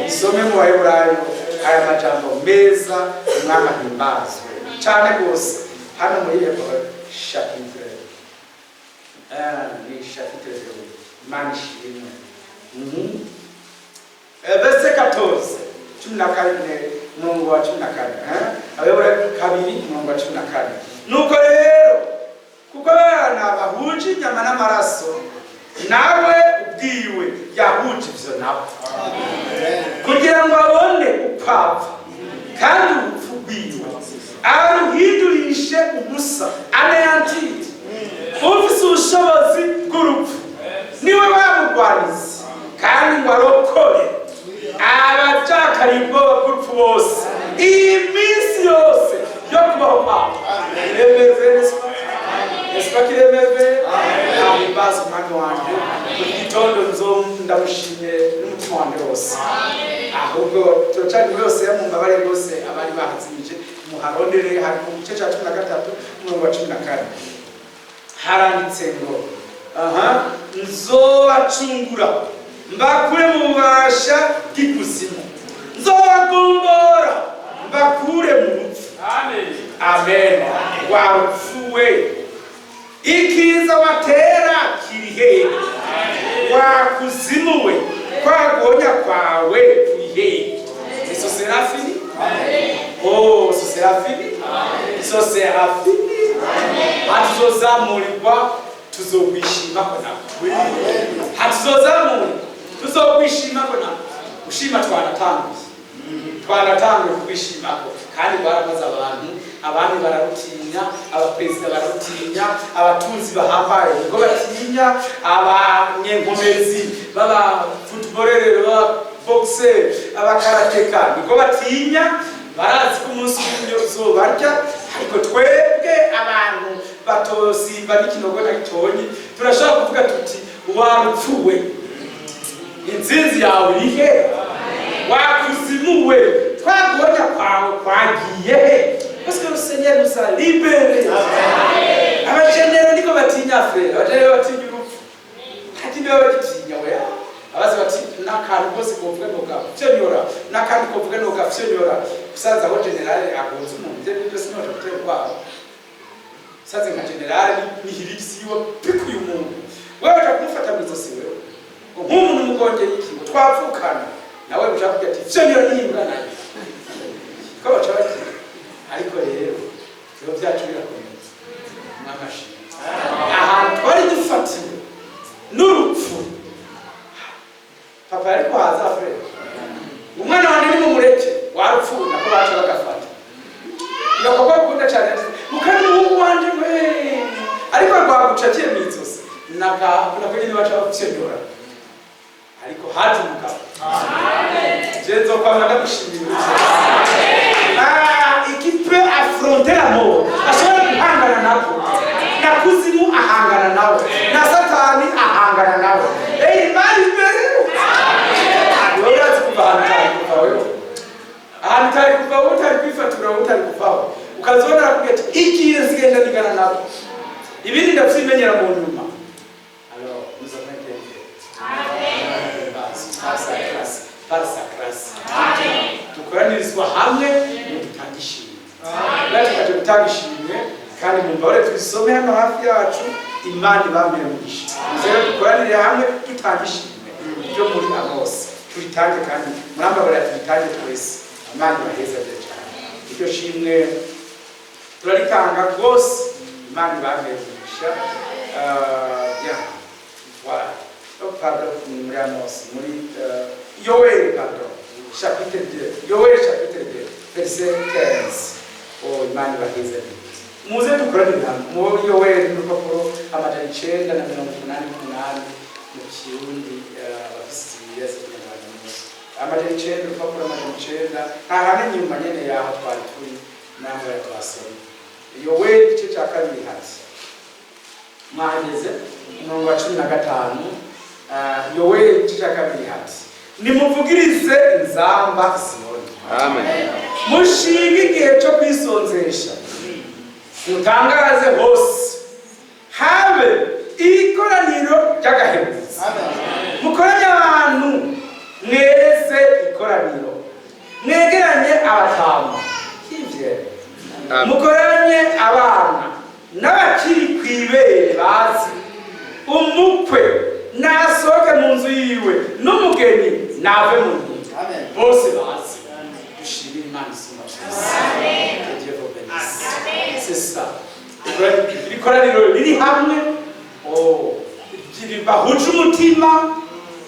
Isome mu Baheburayo aya majambo meza. Umwami ahimbazwe cyane rwose. Hano muri Hébreu chapitre, ni chapitre 2. Imana ishimwe. Verset 14, 14, umurongo wa 14. Abaheburayo 2, umurongo wa 14: nuko rero kuko abana bahuje inyama n'amaraso, nawe ubwiwe yahuje ivyo nabo, kugira ngo abone uko apfa, kandi urupfu rwiwe aruhindurishe ubusa, anéantir ufise ubushobozi bw'urupfu, niwe wamugwanizi, kandi ngo arokore abajakariye ubwoba bw'urupfu bose iyi minsi yose yo kubaho kwabo. Iremeze, n'est-ce pas qu'il est merveilleux? Ahimbaze Umwami wanje. Buri gitondo nzo ndamushimye n'umutima wanje wose. Ahubwo turacari yose mumbabare rwose, abari bahazimije muharondere. Hari mu gice cya 13, umurongo wa 14, haranditse ngo: aha nzobacungura mbakure mu bubasha bw'ikuzimu, nzobagombora mbakure mu rupfu. Amen. Warupfuwe, ikiza watera kiri hehe? Wakuzimuwe, kwagonya kwawe kuri hehe? Ce sera fini. Oh, ce sera fini, ce sera fini. Hatuzozamurirwa, tuzokwishimako nako. Hatuzozamurirwa, tuzokwishimako nako. Gushima twanatanguye, twanatanguye kukwishimako, kandi baramaze abantu. Abami bararutinya, abaperezida bararutinya, abatunzi bahambaye niko batinya, abanyenkomezi b'abafootballeur, b'ababoxer, abakarateka niko batinya. Barazi ko umunsi umwe uzobarya. Ariko twebwe abantu batosimba n'ikinogo na gitonyi, turashobora kuvuga tuti: "Warupfuwe, intsinzi yawe irihe? Wakuzimuwe, twagonya kwawe kwagiye he?" Parce que le Seigneur nous a libérés. Abajenero niko batinya, frère. Abajenero batinya urupfu, nta baba bagitinya. Oya, abazi bati n'akantu kose kovuga nogafyonyora, n'akandi kovuga nogafyonyora. Usanze aho général agonze umuntu, ivyo arivyo byose ntibaja gutera ubwoba. Usanze nka général nihirigisi yiwe pikuye umuntu, wewe uja kumufata mw'izosi, wewe ngo nk'umuntu mugongeye iki, ngo twapfukana nawe, uja kugira ati fyonyora n'imbwa nayo ko baca bagira. Ariko rero ibyo byacu birakomeye. Mwamashimwe, ahantu twari dufatiwe n'urupfu, papa yari kuhaza, frère, umwana wanjye ni mumureke warupfu, nako baca bagafata. Iyo koko bikunda cyane mukandi. Bagucakiye mu izosi nako nyine baca bagufyondora. Ariko haje umugabo, je nzokwama ndagushimira. Ah, qui peut affronter la mort, ashobora guhangana nako, na kuzimu ahangana nawe, na Satani ahangana nawe. Imana imbere. Wewe urazi kuva ahantu utari kuva, wewe ahantu utari kuva, wowe utari kwifatura, wowe utari kuvaho, ukazibona arakubwira ati: "Igihe nzigenda nigana nabo, ibindi ndavyimenyera mu nyuma." Alors nous avons été par sa grâce, par sa grâce. Dukoranirizwa hamwe ngo dutange ishimwe. Rero tukaje gutanga ishimwe, kandi mumbabarire tubisome hano hafi yacu. Imana ibambere umugisha. Rero dukoranire hamwe dutanga ishimwe ryo muri Amosi, turitange, kandi murambabarira turitange twese. Imana ibahezagire cyane. Iryo shimwe turaritanga rwose. Imana ibambere umugisha. Bien, voilà. Oh, pardon, ni muri Amosi, muri Yoweri, pardon, chapitre 2, Yoweri chapitre 2 verset 15. Oh, Imana ibahezagire. Muze dukoranire hamwe muri Yoweri, n'urupapuro 988 mu Kirundi. Abafise Bibiliya z'Ikinyarwanda, muzi 900, urupapuro 900, nta hane nyuma nyene yaho twari turi naho twasomye. Yoweri igice cya kabiri, hati mwahageze, umurongo wa 15. Yoweri igice cya kabiri, hati: "Nimuvugirize inzamba Siyoni." Amen. "Mushinge igihe cyo kwisonzesha, mutangaze hose, habe ikoraniro ry'agahebuzo. Mukoranye abantu, mweze ikoraniro, mwegeranye abatama kivye." Amen. "Mukoranye abana n'abakiri kw'ibere bazi. Umukwe nasohoke mu nzu yiwe, n'umugeni nave mu nzu, bose bazi." Dushimire Imana isumba byose. Que Dieu vous bénisse. C'est ça, ikoraniro riri hamwe. Oh, bahuje umutima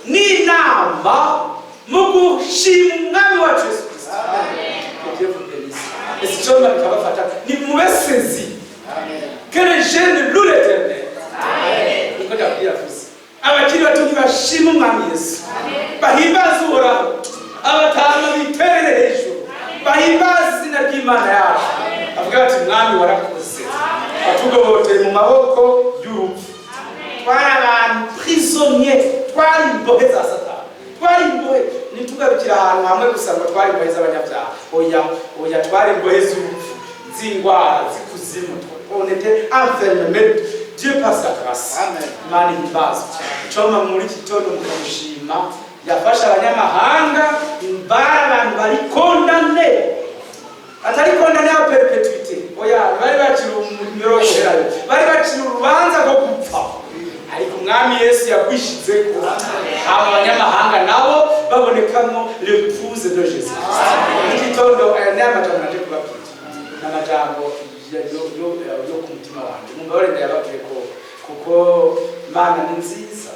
n'inama mu gushima Umwami wacu Yesu Kristo. Que Dieu vous bénisse. Ese icyo bikabafata ni mube saisis. Que les jeunes louent l'Éternel. Niko ndabwira vuze, abakiri bato ntibashima Umwami Yesu, bahimbaze Uhoraho. Abatama biterere hejuru, bahimbaze izina ry'Imana yacu, bavuga bati: "Mwami, warakoze, watugoboteye mu maboko y'urupfu." Twari abantu prisonniers, twari imbohe za Satani, twari imbohe. Ntitugarukire ahantu hamwe gusa ngo twari imbohe z'abanyabyaha. Oya, oya, twari imbohe z'urupfu, z'indwara, z'ikuzimu. On était enfermés, mais Dieu par sa grâce. Imana ihimbazwe. Icoma muri iki gitondo mukamushima, yafashe abanyamahanga bari abantu bari condamnés, atari condamnés à perpétuité. Oya, bari bakiri umuriro wo guherayo, bari bakiri urubanza rwo gupfa, ariko Umwami Yesu yagwishizeko haba abanyamahanga nabo babonekamo l'épouse de Jésus Christ. Igitondo aya ni amajambo naje kubabwira, ni amajambo yo ku mutima wanjye. Mumbabarire ndayababwiye ko kuko Imana ni nziza,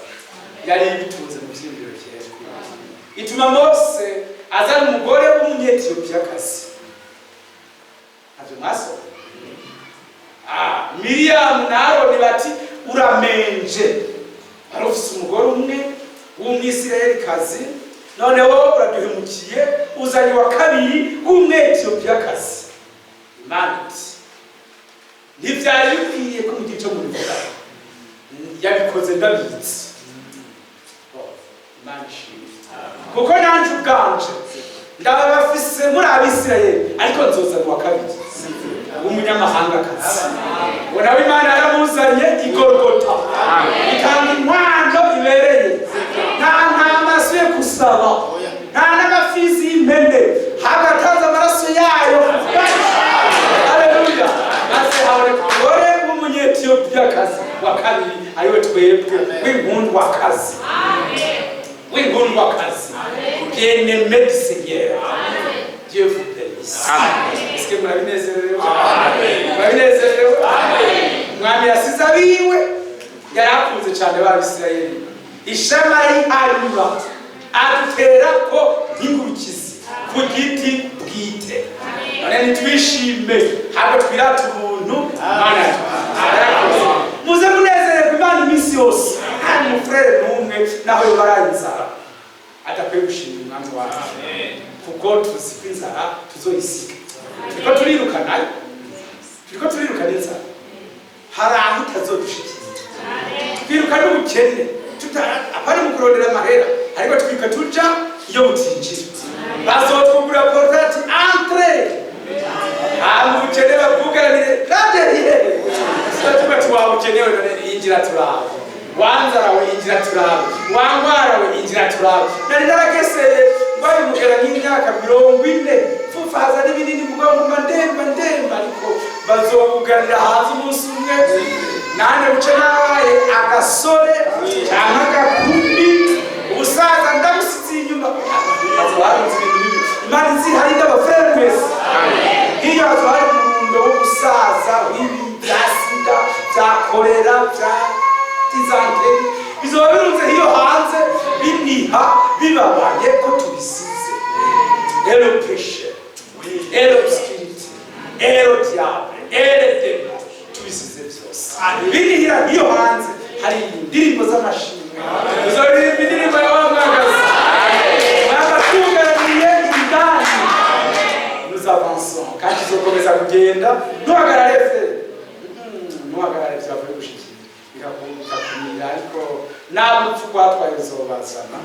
yari ibitunze mu byiyumviro kera, ituma Mose azana umugore w'Umunyetiyopiyakazi. Ntabyo mwasoma? Ah, Miriyamu na Aroni bati: "Uramenje, wari ufise umugore umwe w'Umwisirayelikazi, noneho uraduhemukiye, uzanye wa kabiri w'Umwetiyopiyakazi." Imana iti: "Ntibyari bikwiye ko mugira icyo mubivuga, yabikoze ndabizi." Oh, Imana ishimwe, kuko nanje ubwanje ndababafise muri Abisirayeli, ariko nzozana uwa kabiri w'umunyamahangakazi. Ngo nawe Imana yaramuzanye igorogota, itanga inkwano ibereye. Nta ntama asuye gusaba, nta n'amafizi y'impene, hagatanze amaraso yayo. Haleluya! Maze haboneka umugore w'Umunyetiyopiyakazi wa kabiri, ariwe twebwe, w'inkundwakazi, w'inkundwakazi, bien-aimé du Seigneur. Dieu vous bénisse. Est-ce que murabinezerewe? Murabinezerewe? Umwami yasize abiwe, yari akunze cyane b'Abisirayeli, ishema rihanyura adutera ko nk'ingurukizi ku giti bwite. None nitwishime, ntabwo twirata ubuntu Imana yarakoze. Muze munezererwe. Mufurere n'umwe naho yoba araye inzara adakwiye gushimira Umwami wacu, kuko tuzi ko inzara tuzoyisiga. Turiko turirukanayo, turiko turirukana inzara, hari aho itazodushikira. Twiruka n'ubukene, apana mu kurondera amahera, ariko twiruka tuja iyo butinjira. Bazotwugura portati, entre, hama ubukene babwugaranire raderiye. Tuba tuwabukenewe none, yinjira turabe. Wanzara we, yinjira turabe. Wangwara we, yinjira turabe. Nari narageseye ngwaye umugera nk'imyaka 40, pfufaza n'ibinini, mugabo nguma ndemba ndemba, ariko bazowugarira hanze umunsi umwe, nande buce nabaye agasore cyangwa agakumi, ubusaza ndabusize inyuma. Hazoba harunze ibintu bibi. Imana izi hari ndabafurere mwese, nk'iyo hazoba hari umurundo w'ubusaza w'ibi bya sida, bya korera, bya dysenterie, bizoba birunze hiyo hanze, biniha, bibabaye ko tubisize. Et le péché et l'obscurité et le diable et les démons, tubisize byose, binihira hiyo hanze. Hari indirimbo z'amashimwe, uzoririmba indirimbo ya wa mwagazi mwabatugaraniye indani. Nous avançons kandi tuzokomeza kugenda. Ntuhagarare fe, ntuhagarare, vyavuye gushikira bikakumira, ariko ntabwo upfa rwatwaye uzobazana.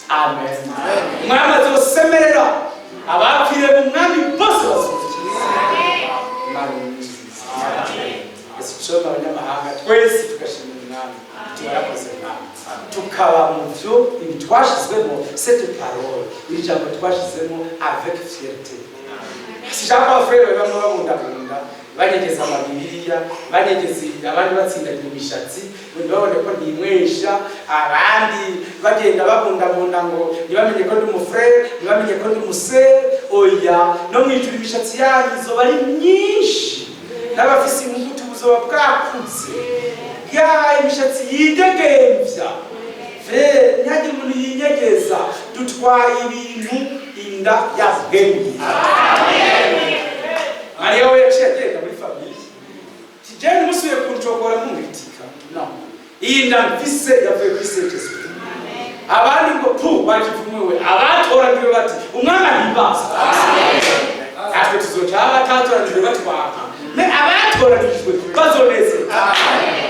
Amen. Umwami azosemerera, abapfiriye mu Mwami bose bazumvikiriza. Imana ni nziza. Ese icoma abanyamahanga twese tugashimira Umwami, tuwarakoze Mwami, tukaba mu byo ibi twashizwemo, cette parole, iri jambo twashizemo avec fierté. Sishaka abafurere bamwe babundabunda, banyegeza amabibiriya, banyegeza, abandi batsindagira imishatsi ngo ntibabone ko ntimwesha, abandi bagenda babundabunda ngo ntibamenye ko ndi umufurere, ntibamenye ko ndi umusere. Oya, no mwijuru imishatsi yanyu izoba ari myinshi, n'abafise ingutu buzoba bwakuze, ya imishatsi yidegemvya. Frere, ntihagire umuntu yinyegeza. Dutwaye ibintu inda yabwenge. Mariya we yaciye agenda muri famille, tijeni musubiye kuncokora munkritika no iyi nda mfise yavuye kuri Saint-Esprit. Abandi ngo pu bakivumwe we, abatoranijwe bati umwana ntibazwa. Natwe tuzoca abatoranijwe batwaka, me abatoranijwe bazonezerwa,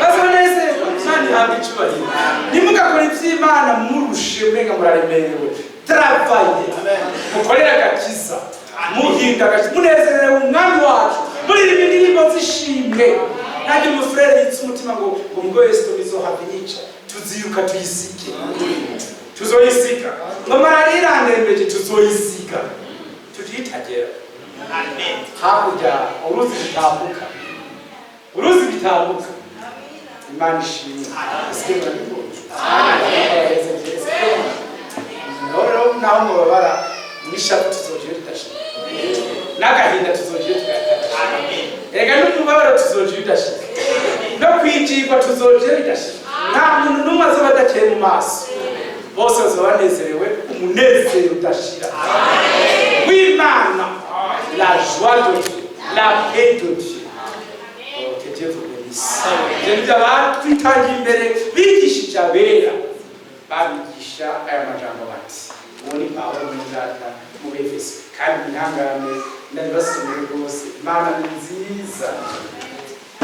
bazonezerwa. Imana ihabwa icubahiro. Ntimugakore ivy'Imana murushe, umenga muraremerewe. Travaillez, mukorere agakiza, muhinda agakiza, munezerewe Umwami wacu, muririmba indirimbo z'ishimwe. Nanjye umufurere yitse umutima ngo mugo Yesu tubizohava inyica, tuziruka tuyisige, tuzoyisiga. Ngo malariya irandembeje, tuzoyisiga, tutitagera hakurya uruzi rutambuka, uruzi rutambuka. Imana ishimwe. Ese murabibona? Rero naho mubabara n'ishavu, tuzogira tudashika, n'agahinda tuzogira tugashika, erega n'umubabaro tuzogira udashika, no kwijigwa tuzogira bidashika. Nta muntu n'umwe azoba adakeye mu maso, bose bazoba banezerewe umunezero udashira w'Imana, la joie de Dieu, la paix de Dieu. Oh, que Dieu vous bénisse. Ibyo nibyo abatwitangiye imbere bigishije abera, babigisha aya majambo bati uwo ni Pawulo mwene data mu Befeso. Kandi mwihangane, ndabibasomeye rwose. Imana ni nziza.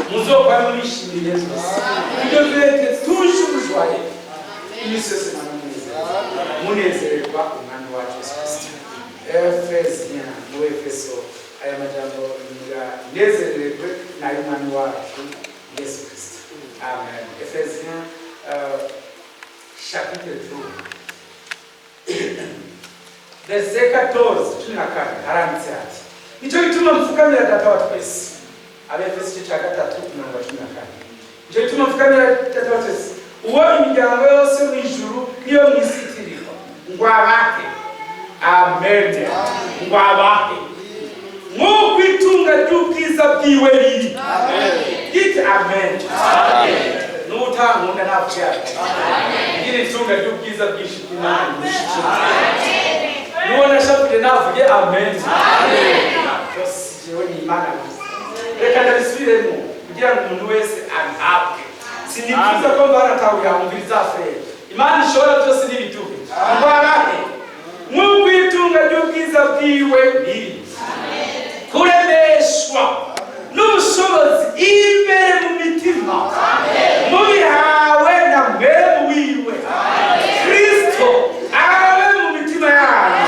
Muzokwa mwishimiye byose, ibyo être toujours joyeux, iminsi yose munezerwa, munezererwa Umwami wacu Yesu Kristo. Éphésiens, mu Efeso, aya majambo nezererwe n'ay'Umwami wacu Yesu Kristo. Amen. Éphésiens chapitre 3 verset 14, 14, haranditse hati: "Nicyo gituma mfukamira Data wa twese." Abefeso igice cya 3, umurongo wa 14. "Nicyo gituma mfukamira Data wa twese, uwo imiryango yose mu ijuru niyo mu isi itirirwa, ngo abahe." Amen. Ngo abahe nk'uko itunga ry'ubwiza bwiwe riri. Gite amen. N'utankunda ntabwo yaje ngira itunga ry'ubwiza bwinshi bw'Imana. Nubona shapure navuge amen. Byose jewe ni Imana gusa. Reka ndabisubiremo kugira ngo umuntu wese abihabwe. Sinifuza ko mbaratahuye umviriza frère. Imana ishobora byose n'ibiduhe. Ngo abahe nk'uko itunga ry'ubwiza bwiwe riri kuremeshwa n'ubushobozi imbere mu mitima, mubihawe na Mpwemu wiwe. Kristo abe mu mitima yanyu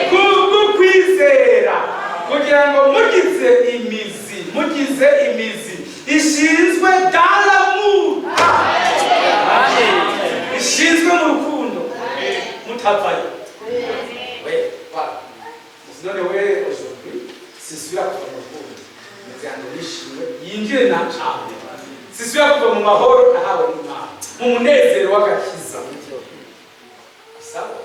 kubwo kwizera, kugira ngo mugize imizi ishinzwe dans l'amour, ishinzwe mu rukundo, mutavayo. We voilà. None we aujourd'hui sisubira kuva mu rukundo, umuryango wishimwe yinjire na cane, sisubira kuva mu mahoro nahawe n'Imana, mu munezero w'agakiza. Sawa,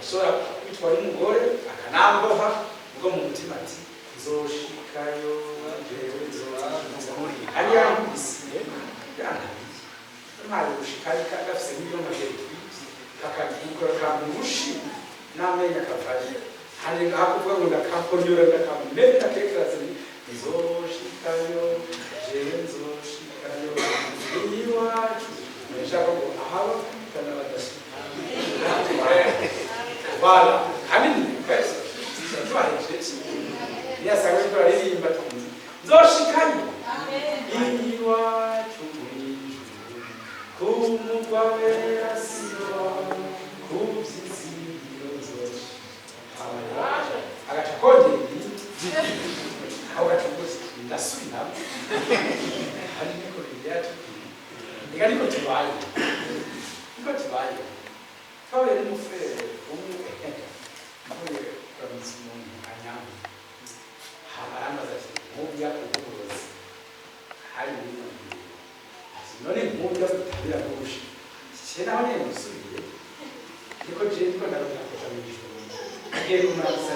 ashobora kwitwara n'umugore akanamboha, ubwo mu mutima ati: "Nzoshikayo jewe, nzoshikayo." Ari yankubise, yantabiye, ntwari gushikayo gafise nk'ibyuma électrique, kakagikora kamurushi n'amenyo akavayo. Hari hakuvuga ngo ndakakonyora, ndakamumena, ndakekeraze: "Nzoshikayo jewe, nzoshikayo iwacu." Nshaka ngo ahaba kana badashika. Voilà, kandi ni kwese tubahejeje niyasanga ariko aririmba tuzi nzoshikayo iwacu mw'ijuru, ku mugwa wera Siyoni, ku vyizigiro nzoshika. Agaca kongera ibindi aho gaca rwose ndasubiramo. Hari niko Bibiliya yatubwiye, reka niko tubaye, niko tubaye. Twahuye n'umufrère umwe, mvuye kuramutsa umuntu anyanga, hama arambaza ati: "Nk'ubu yakuburozi hari muri ino?" Ati: "None nk'ubu yakutabira kurusha iki?" Naho nyene nsubiye niko je ndiko ndarondera kuja mu ijuru, agiye kumuramutsa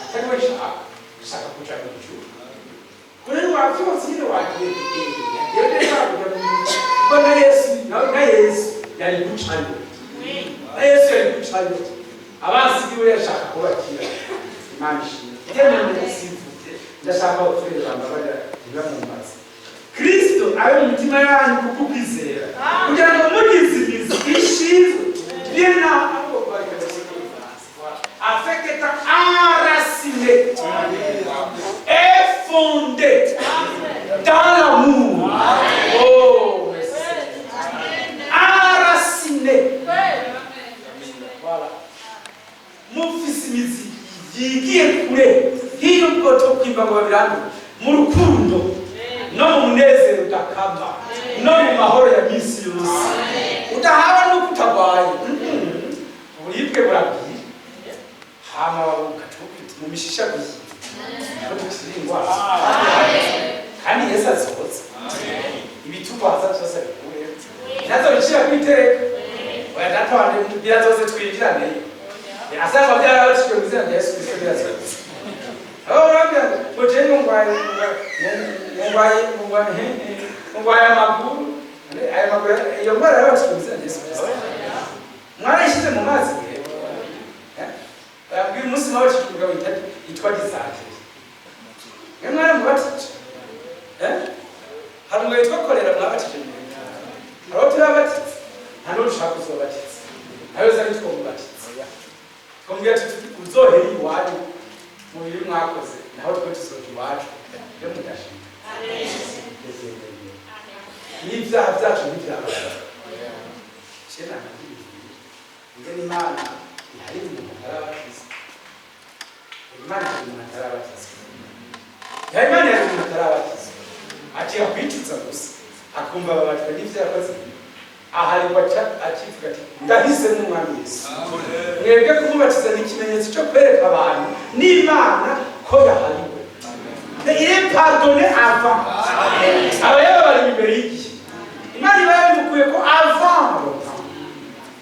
atari we nshaka, nshaka kuja mu ijuru. Kuri wavyose nyine wagiye, yagiye neza kuja mu ijuru, kuko na Yesu yari gucayo, na Yesu yari gucayo. Abansi biwe yashaka kubakira. Imana ishimwe. Njye sivuze, ndashaka abapfurere bambabarira ntibamumbaze. Kristo abe mu mitima yanyu kuko ukwizera, kugira ngo mugize imizi ishinzwe bien afin qu'étant enraciné et fondé dans l'amour. Oh, merci Seigneur. Enraciné. Voilà. Mufise imizi yigiye kure hiyo ubwo kwimba ngo babirandure, mu rukundo no mu munezero udakama no mu mahoro ya misi yose, udahawe nuko utagwaye. Uburibwe burabwira, hama ukatubwita mu mishisha guyi ko dukira indwara, kandi Yesu azoza ibitugwaza byose abikureho, nazo bicira kwiteka. Oya data wanje, birazoze twinjiraneyo, asanga byarabacishijwe mu izina rya Yesu Kristo, birazoze. Aho urabwira ngo je ngwaye, ngwaye, ngwaye, ngwaye amaguru, aya maguru, iyo ndwara yarabacishijwe mu izina rya Yesu Kristo, mwarayishyize mu mazi. Babwira umunsi mwabacishijwe umugabo yitwa Gisanteri, mwe mwaramubatije? Hari umugabo yitwa Korera, mwabatije? Mwe hari uwo turabatiza, nta n'uwo dushaka kuzobatiza, nawe uza ntitwomubatiza, twamubwira tuti: "Uzohera iwanyu mu bibi mwakoze, naho twe tuzoja iwacu." Iyo mudashika n'ibyaha byacu ntibyabara kera, nabyivuye ingene Imana ihari umuntu atarabatizwa. Imana ihari umuntu atarabatizwa, ya Imana ihari umuntu atarabatizwa, aciye kwicuza gusa akumva ababajwe n'ivyo yakoze, aharirwa akivuga ati: "Ndahisemo Umwami Yesu." Mwebwe kumubatiza ni ikimenyetso cyo kwereka abantu n'Imana ko yahariwe. Il est pardonné avant, aba yababariwe imbere y'igihe, Imana iba yabimukuye ko avant le temps.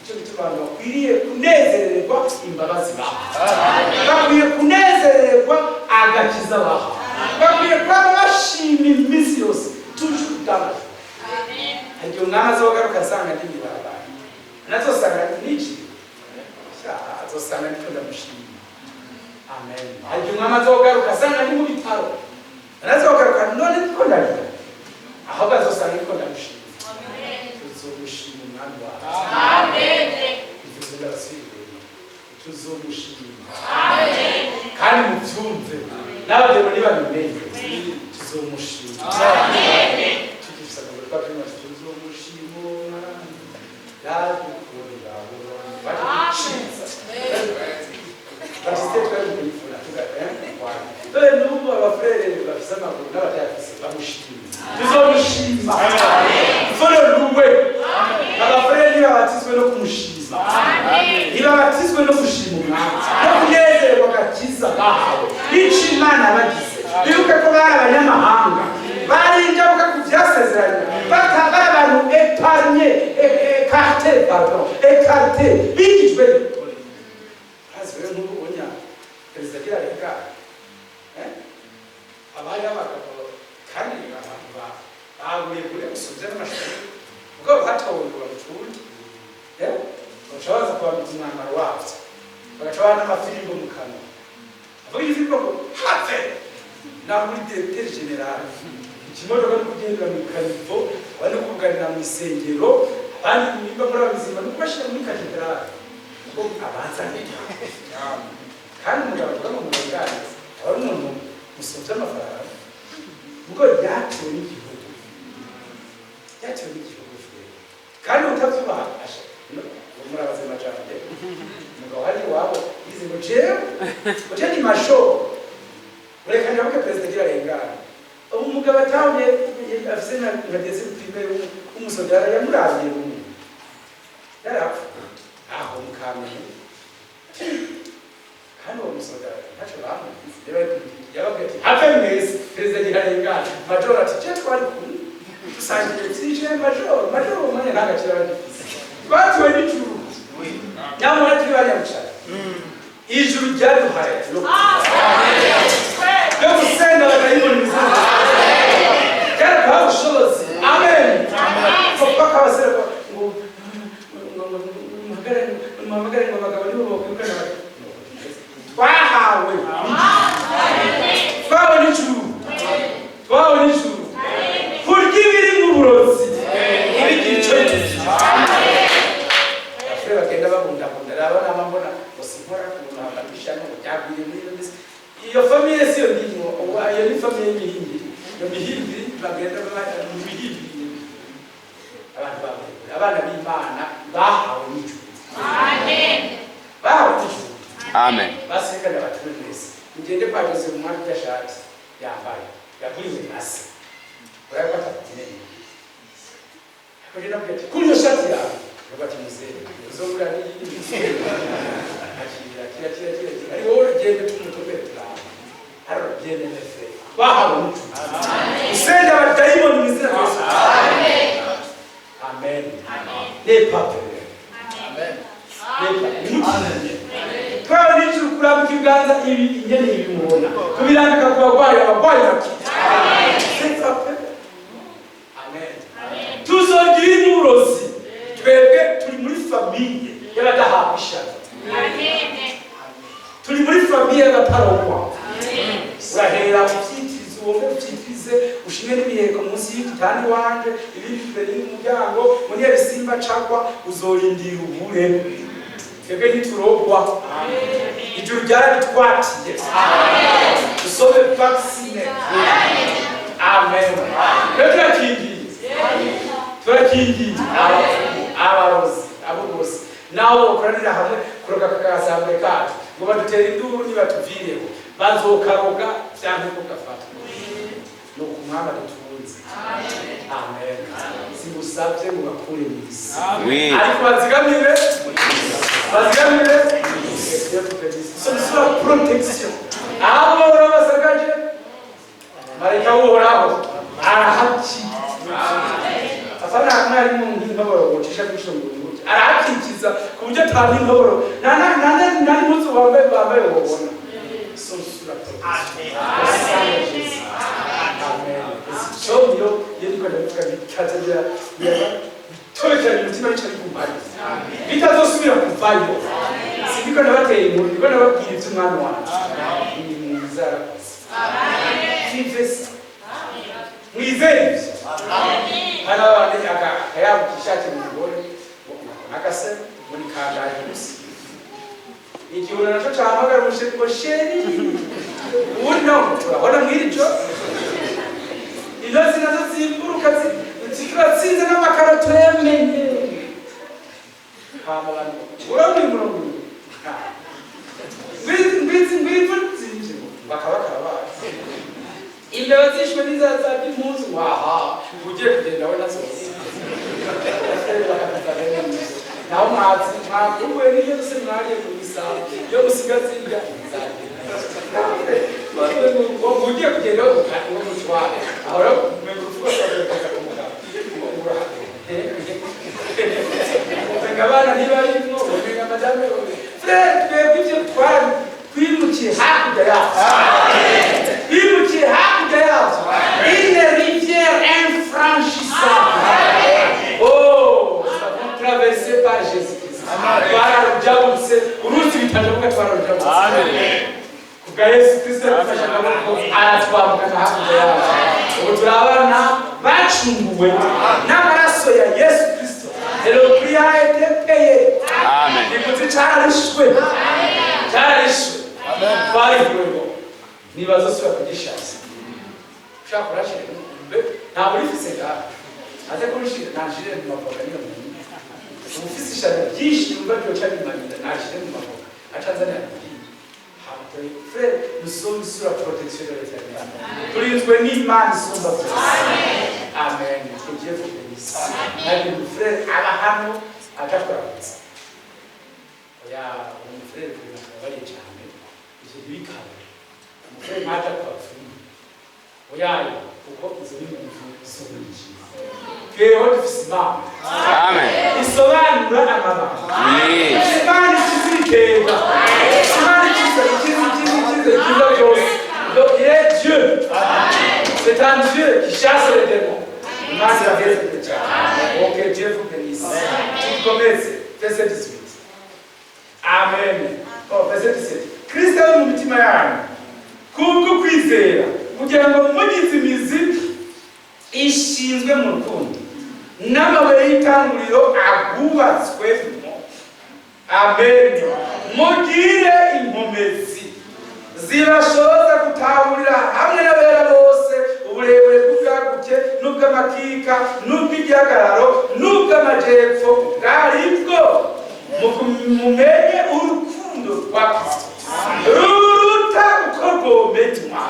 Icyo gituma abantu bakwiriye kunezererwa imbabazi baha, bakwiye kunezererwa agakiza baha, bakwiye kuba bashima iminsi yose, toujours dans la joie. Hari igihe umwami azogaruka asanga ndi mw'ibarabara, nazosanga niciye, azosanga ndiko ndamushima. Amen. Hari igihe umwami azogaruka asanga ndi mu bitaro, nazogaruka none ndiko ndarira, ahubwo azosanga ndiko ndamushima. Ntibabimenye, tuzomushima tugifise amaguru twapima, tuzomushima yadukorera baduciza batiste twari kuyifuna. Dore n'ubu abafurere bafise amaguru n'abatayafise bamushima, tuzomushima fore ruwe. Abafurere ntibabatizwe no kumushima, ntibabatizwe no gushima Umwami no kunezerwa agakiza bahawe, ico Imana bagize. Bibuke ko bari abanyamahanga, bari ingaruka ku vyasezeranye, bari abantu épargnés, écartés, pardon, écartés, bigijwe kure. Urazi rero nk'ubu unya perezida agira reka abari abagabo kandi abantu baburebure gusumvya n'amashuri, ubwo batowe ngo bamucunge, bagaca baza kubambika umwambaro wavyo, bagaca baha n'amafirimbo mu kanwa, avuga ifirimbo ngo have naho muri directeur général. Ikimodoka no kugendera mu kanivo, abandi kubuganira mu isengero, abandi nimba muri abazima no kubashira muri katedrale kuko abanza neza. Kandi umugabo avuga ngo murengane aba ari umuntu musumvye amafaranga, ubwo yatewe n'igihugu, yatewe n'igihugu frère. Kandi utavyubaha asha murabaze amajambo. Umugabo hari iwabo yize ngo jewe ngo ni major, reka ndabuke perezida agira arengane. Ubu umugabo atahunye afise nka deuxième primaire w'umusodara yamurabiye rumwe yarapfa aho mukamenya. Kandi uwo musodara ntaco bamugize, yababwiye ati: "Have mwese, perezida agira arengane." Major ati: "Je twari kumwe dusangiye vyinshi." Major, major uwo mwanya nta gaciro aba agifise. Twatuwe n'ijuru, nyamara turi banyamucara, ijuru ryaduhaye yo gusenga abadayimoni mu izina ryaraduhaye ubushobozi. Amen. Papa kabasera ngo muhagarare, muhamagare ngo abagabo nibo bokwirukana. Twahawe, twahawe n'ijuru, twahawe n'ijuru kurya ibiri mu burozi ntibigira ico bitugira. Abasore bagenda babundabunda, raba nama mbona ngo sinkora ku muntu mbishano ngo byagwiriye muri iyo misi. Iyo famille si yo ndimwo ubu, iyo ni famille y'imihimbiri. Iyo mihimbiri bagenda mu mihimbiri. Abantu bawe, abana b'Imana bahawe n'ijuru, bahawe n'ijuru. Amen. Basekana batume mwese mugende kwa Jose mu mwaka udashati yambaye yaguriwe na se, urabona ko atakumenye. Akagenda avuga ati: "Kuri iyo shati yawe." Avuga ati: "Muzehe, uzogura n'iyindi." Akira, akira, akira, akira, akira. Ari wowe ugende tumutomere turaba. Alors bien aimé frère, bahawe umuco usenda abadayimoni mu izina rya Yesu. Amen. N'aie pas peur. N'aie pas peur. Twaba n'ijuru kurambika ibiganza, ibi ingene ibi mubona tubirambika ku bagwayi, abagwayi bakira. C'est ça. Amen. Tuzogira imurozi. Twebwe turi muri famille y'abadahabwa ishano, turi muri famille y'abatarogwa. Urahera uvyitirize, uwombe uvyitirize, ushime n'imiheko munsi y'igitanda iwanje, ibindi imbere y'umuryango muri bisimba cagwa, uzorindira ubure. Twebwe ntiturogwa, ijuru ryarabitwatiye, dusome vaccine. Amen. Rero turakingiye, turakingiye abarozi abo bose nabo bakoranira hamwe kuroga kakasambwe kacu ngo badutere induru, nibatuvireho bazokaroga vyanke ko gafata. Ni ukumwama dutunze. Amen. Singusabye ngo bakure mw'isi, ariko bazigamire, bazigamire. Sous la protection, abo bahora basagaje marayika w'Uhoraho arahakiza. Afana mwarimu nk'intoboro gucisha kwishongora gutya, arahakikiza ku buryo ata n'intoboro nta n'impuzu wambaye wobona. Sous la protection. Amen. So niyo iyo ndiko ndabivuga bikaza bitobekanye umutima, bica bigumayo, bitazosubira kuvayo. Sindiko ndabateye inkuru, ndiko ndababwira ivy'Umwami wanje ni mwiza, arakoze. Vivez ça, mwizere ivyo. Hari abandi akayabuka ishati mu mugore n'akase muri kangahe gusa, igihura naco cahamagara umuchéri ngo: "Chéri." Ubundi no Turabona mw'iri joro intozi nazo zimburuka turatsinze n'amakaro turayamenye. Hama abantu urabona uyu murongo uyu ngwizi ngwivu zinje bakaba karabazi imbeba zishwe n'inzara zabye impuzu waha ugiye kugenda we nazo naho mwazi mwakumbuye n'ibyo byose mwariye ku bisabo iyo musiga zirya ngo ugiye kugenda we ngo mutware aho rero umenga urupfu rwose ku mugabo umenga abana ntibarimwo, umenga madame. Frère, twebwe ibyo twari twimukiye hakurya yacu, twimukiye hakurya yacu, une rivière infranchissable. Oh, nous avons traversé par Jésus-Christ. Twararujabutse uruzi bitajabuka, twararujabutse kubwa Yesu Kristo yadufashe amaboko aratwambukana hakurya yacu. Ubu turi abana bacunguwe n'amaraso ya Yesu Kristo. Le prix a été payé. Amen. Ikiguzi cararishwe, cararishwe, twarivuwe. Ntibazosubira kugishaza. Ushaka kurashira mbe ntabwo urifise ngaho aze kurishira nashire mu mavoka niyo muntu ufise ishano ryinshi yumva ryoca bimanira nashire mu mavoka aca azanira kubwiye. Frère, nous sommes sous la protection de l'Éternel. Turinzwe n'Imana isumba byose. Amen. Que Dieu vous bénisse. Ntabwo frère aba hano aja kuramutsa. Oya, umufrère kugira cyane ivyo ntibikabe. Umufrère ntaja kubapfumu. Oyaye, kuko izo ni muntu z'umuriki. Tweho dufise Imana Amen. isobanura amabanga. Yes. Imana ikiza ibitega. Imana ikiza, ikiza, ikiza, ikiza, ikiza byose. Donc il est Dieu. C'est un Dieu qui chasse les démons. Imana irageze cyane. Ok, Dieu vous bénisse. Tukomeze verset 18. Amen. Oh, verset 17. Kristo ari mu mitima yanyu kubwo kwizera kugira ngo mugize imizi ishinzwe mu rukundo n'amabuye y'itanguriro agubatswemo. Amen. Mugire inkomezi zibashoboza gutahurira hamwe n'abera bose uburebure bw'ubwaguke n'ubw'amakika n'ubw'igihagararo n'ubw'amajepfo bwari bwo mumenye urukundo rwa Kristo ruruta uko rwomenywa.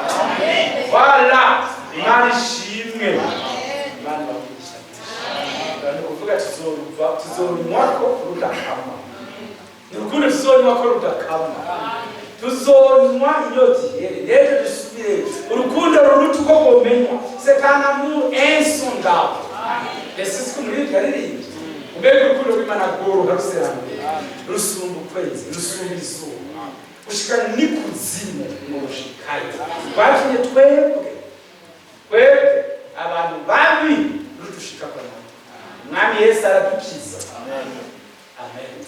Voilà, Imana ishimwe, Imana ibamugisha. Ni ukuvuga tuzoruva tuzorunywako rudakama. Ni urukundo tuzonywako rudakama, tuzonywa inyota ihere rero dusubire. Urukundo ruruta uko rwomenywa, c'est un amour insondable. Ese siko muri yaririmbye? Mbega urukundo rw'Imana rworoha ruseranduye, rusumba ukwezi, rusumba izuba, gushika n'ikuzimu ngo rushikayo. Rwatumye twebwe abantu babi rudushika kwa nabo. Umwami Yesu aradukiza. Amen.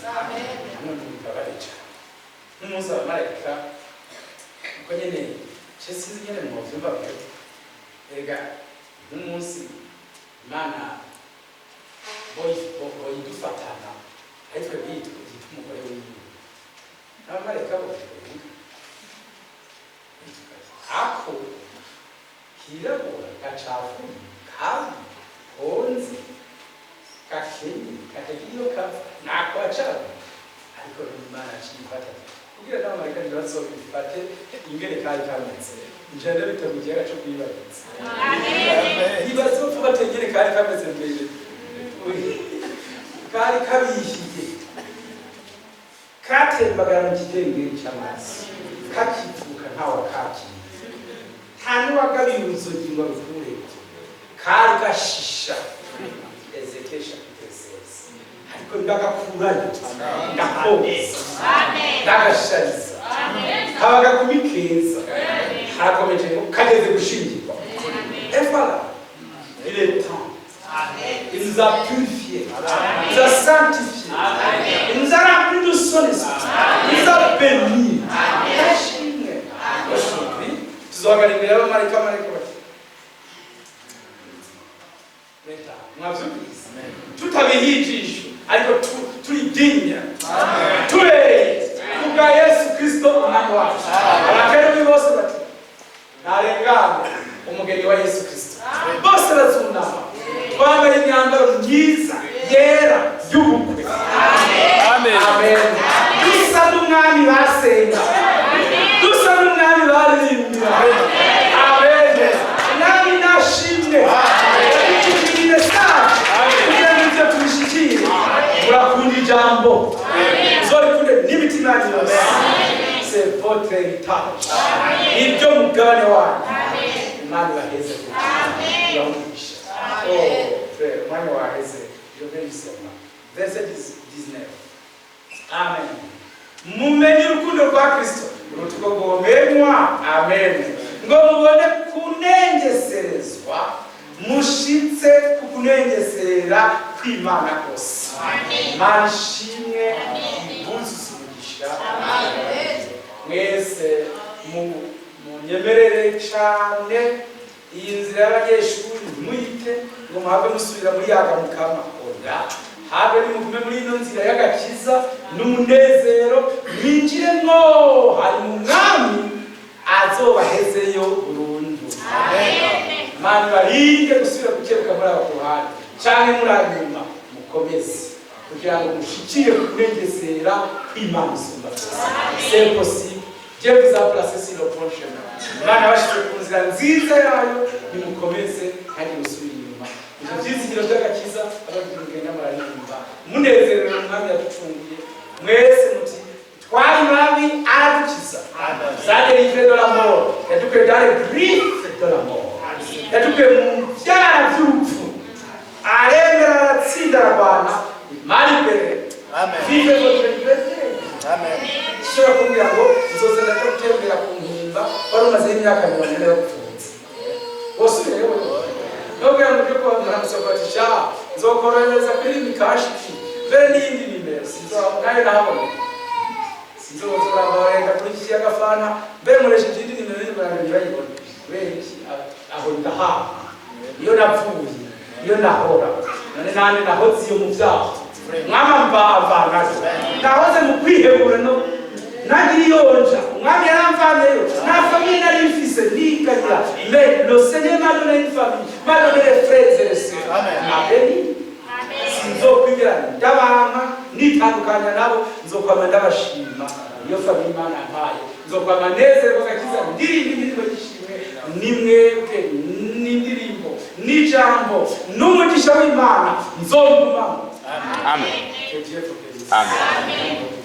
Hamwe n'ububabare cyane n'umunsi abamarayika uko nyene ce sinzi nyene mwovyumva pe. Erega n'umunsi Imana boyidufatana ari twebwe yitwa umugore wiwe n'abamarayika botwenga ako kirabura gacafuye kabi konze gakenye katagira iyo kava nako acaba ariko Imana aciyifata kugira n'abamarayika ntibazobifate ingene kari kameze njane bita mu kiyaga co kwibagiza ntibazopfa batengere kari kameze mbere kari kabihiye katembagara mu kidengeri c'amazi kakivuka ntawe kakiriye nta n'uwagabiye uruzogi ngo arukureko kari gashisha. Ezekiel chapitre 16. Ariko ndagakurayo ndakoza ndagashariza kaba gakumi keza harakomeje ngo kageze gushingirwa. Et voilà, il est temps. Il nous a purifiés, il nous a sanctifiés, il nous a remplis de son esprit, il nous a bénis. Ashimwe. Aujourd'hui tuzohagara imbere y'abamarayika abamarayika bati leta mwavyumvise tutabiha ijisho ariko turi digne tubereye kubwa Yesu Kristo umwami wacu. Abakerubi bose bati Ntarengane umugeni wa Yesu Kristo. Bose bazunama twambaye imyambaro myiza yera y'ubukwe. Amen. Amen. Dusa n'umwami basenga, dusa n'umwami baririmbira. Amen. Umwami nashimwe, yadukijije message kugira ngo ibyo tubishikire. Murakunda ijambo, uzorikunde n'imitima yanyu yose. C'est votre héritage, nibyo mugabane wanyu. Imana ibaheze iramugisha. Oh frère, umwanya waheze. Je vais lui, verset 19. Amen. Mumenye urukundo rwa Kristo ruruta uko rwomenywa. Amen. Ngo mubone kunengeserezwa, mushitse ku kunengesera kw'Imana kose. Imana ishimwe, ibuzuze umugisha mwese. Munyemerere cyane, iyi nzira y'abanyeshuri ntimuyite ngo muhave musubira muri yaga mukama. Oya, habe nimugume muri ino nzira y'agakiza n'umunezero, mwinjiremwo. Hari mu mwami azobahezeyo burundu. Imana ibarinde gusubira gukebuka muri aba ku ruhande canke muri anyuma. Mukomeze kugira ngo mushikire ku kurengesera kw'Imana isumba byose. C'est possible. Dieu vous a placé sur le bon chemin. Imana yabashyize ku nzira nziza yayo. Nimukomeze kandi musubire inyuma. Ibyo byizigiro by'agakiza, abagira mugenda muraririmba munezerewe. Umwami yaducunguye. Mwese muti: "Twari babi, aradukiza." Nous a délivré de la mort, yadukuye dans les griffes de la mort, yadukuye mu byara by'urupfu. Aremera, aratsinda, ararwana. Imana imbere. Vive votre liberté. Ushobora kumbwira ngo nzoza ndaja gutembera ku Mpimba, wari umazeho imyaka 40 yagupfunze, wosubireyo wewe? Nubwira ngo ujye kuba musokotisha, nzokorohereza kuri mikashiki mbere n'iyindi nimero nayo nahabona. Sinzozoramba kuri iki kiyaga fana mbere, nkoresha iyindi nimero n'imero ntibayibone. Kubera iki? Aho ndahawe, iyo napfuye, iyo nahora none nande nahoze iyo mu byaha, mwama mvavanayo, nahoze mu kwihebura no nagira iyonja. Umwami yaramvanyeyo. Nta famille nari mfise, niganyira. Mais le Seigneur m'a donné une famille, m'a donné les frères et les sœurs. M'a béni. Sinzokwigera ndabanka nitandukanya nabo, nzokwama ndabashima iyo famille Imana yampaye. Nzokwama nezerwa gakiza, ndirimba indirimbo y'ishimwe. Ni mwebwe n'indirimbo n'ijambo n'umugisha w'Imana nzogumamo. Amen. Que Dieu te bénisse. Amen.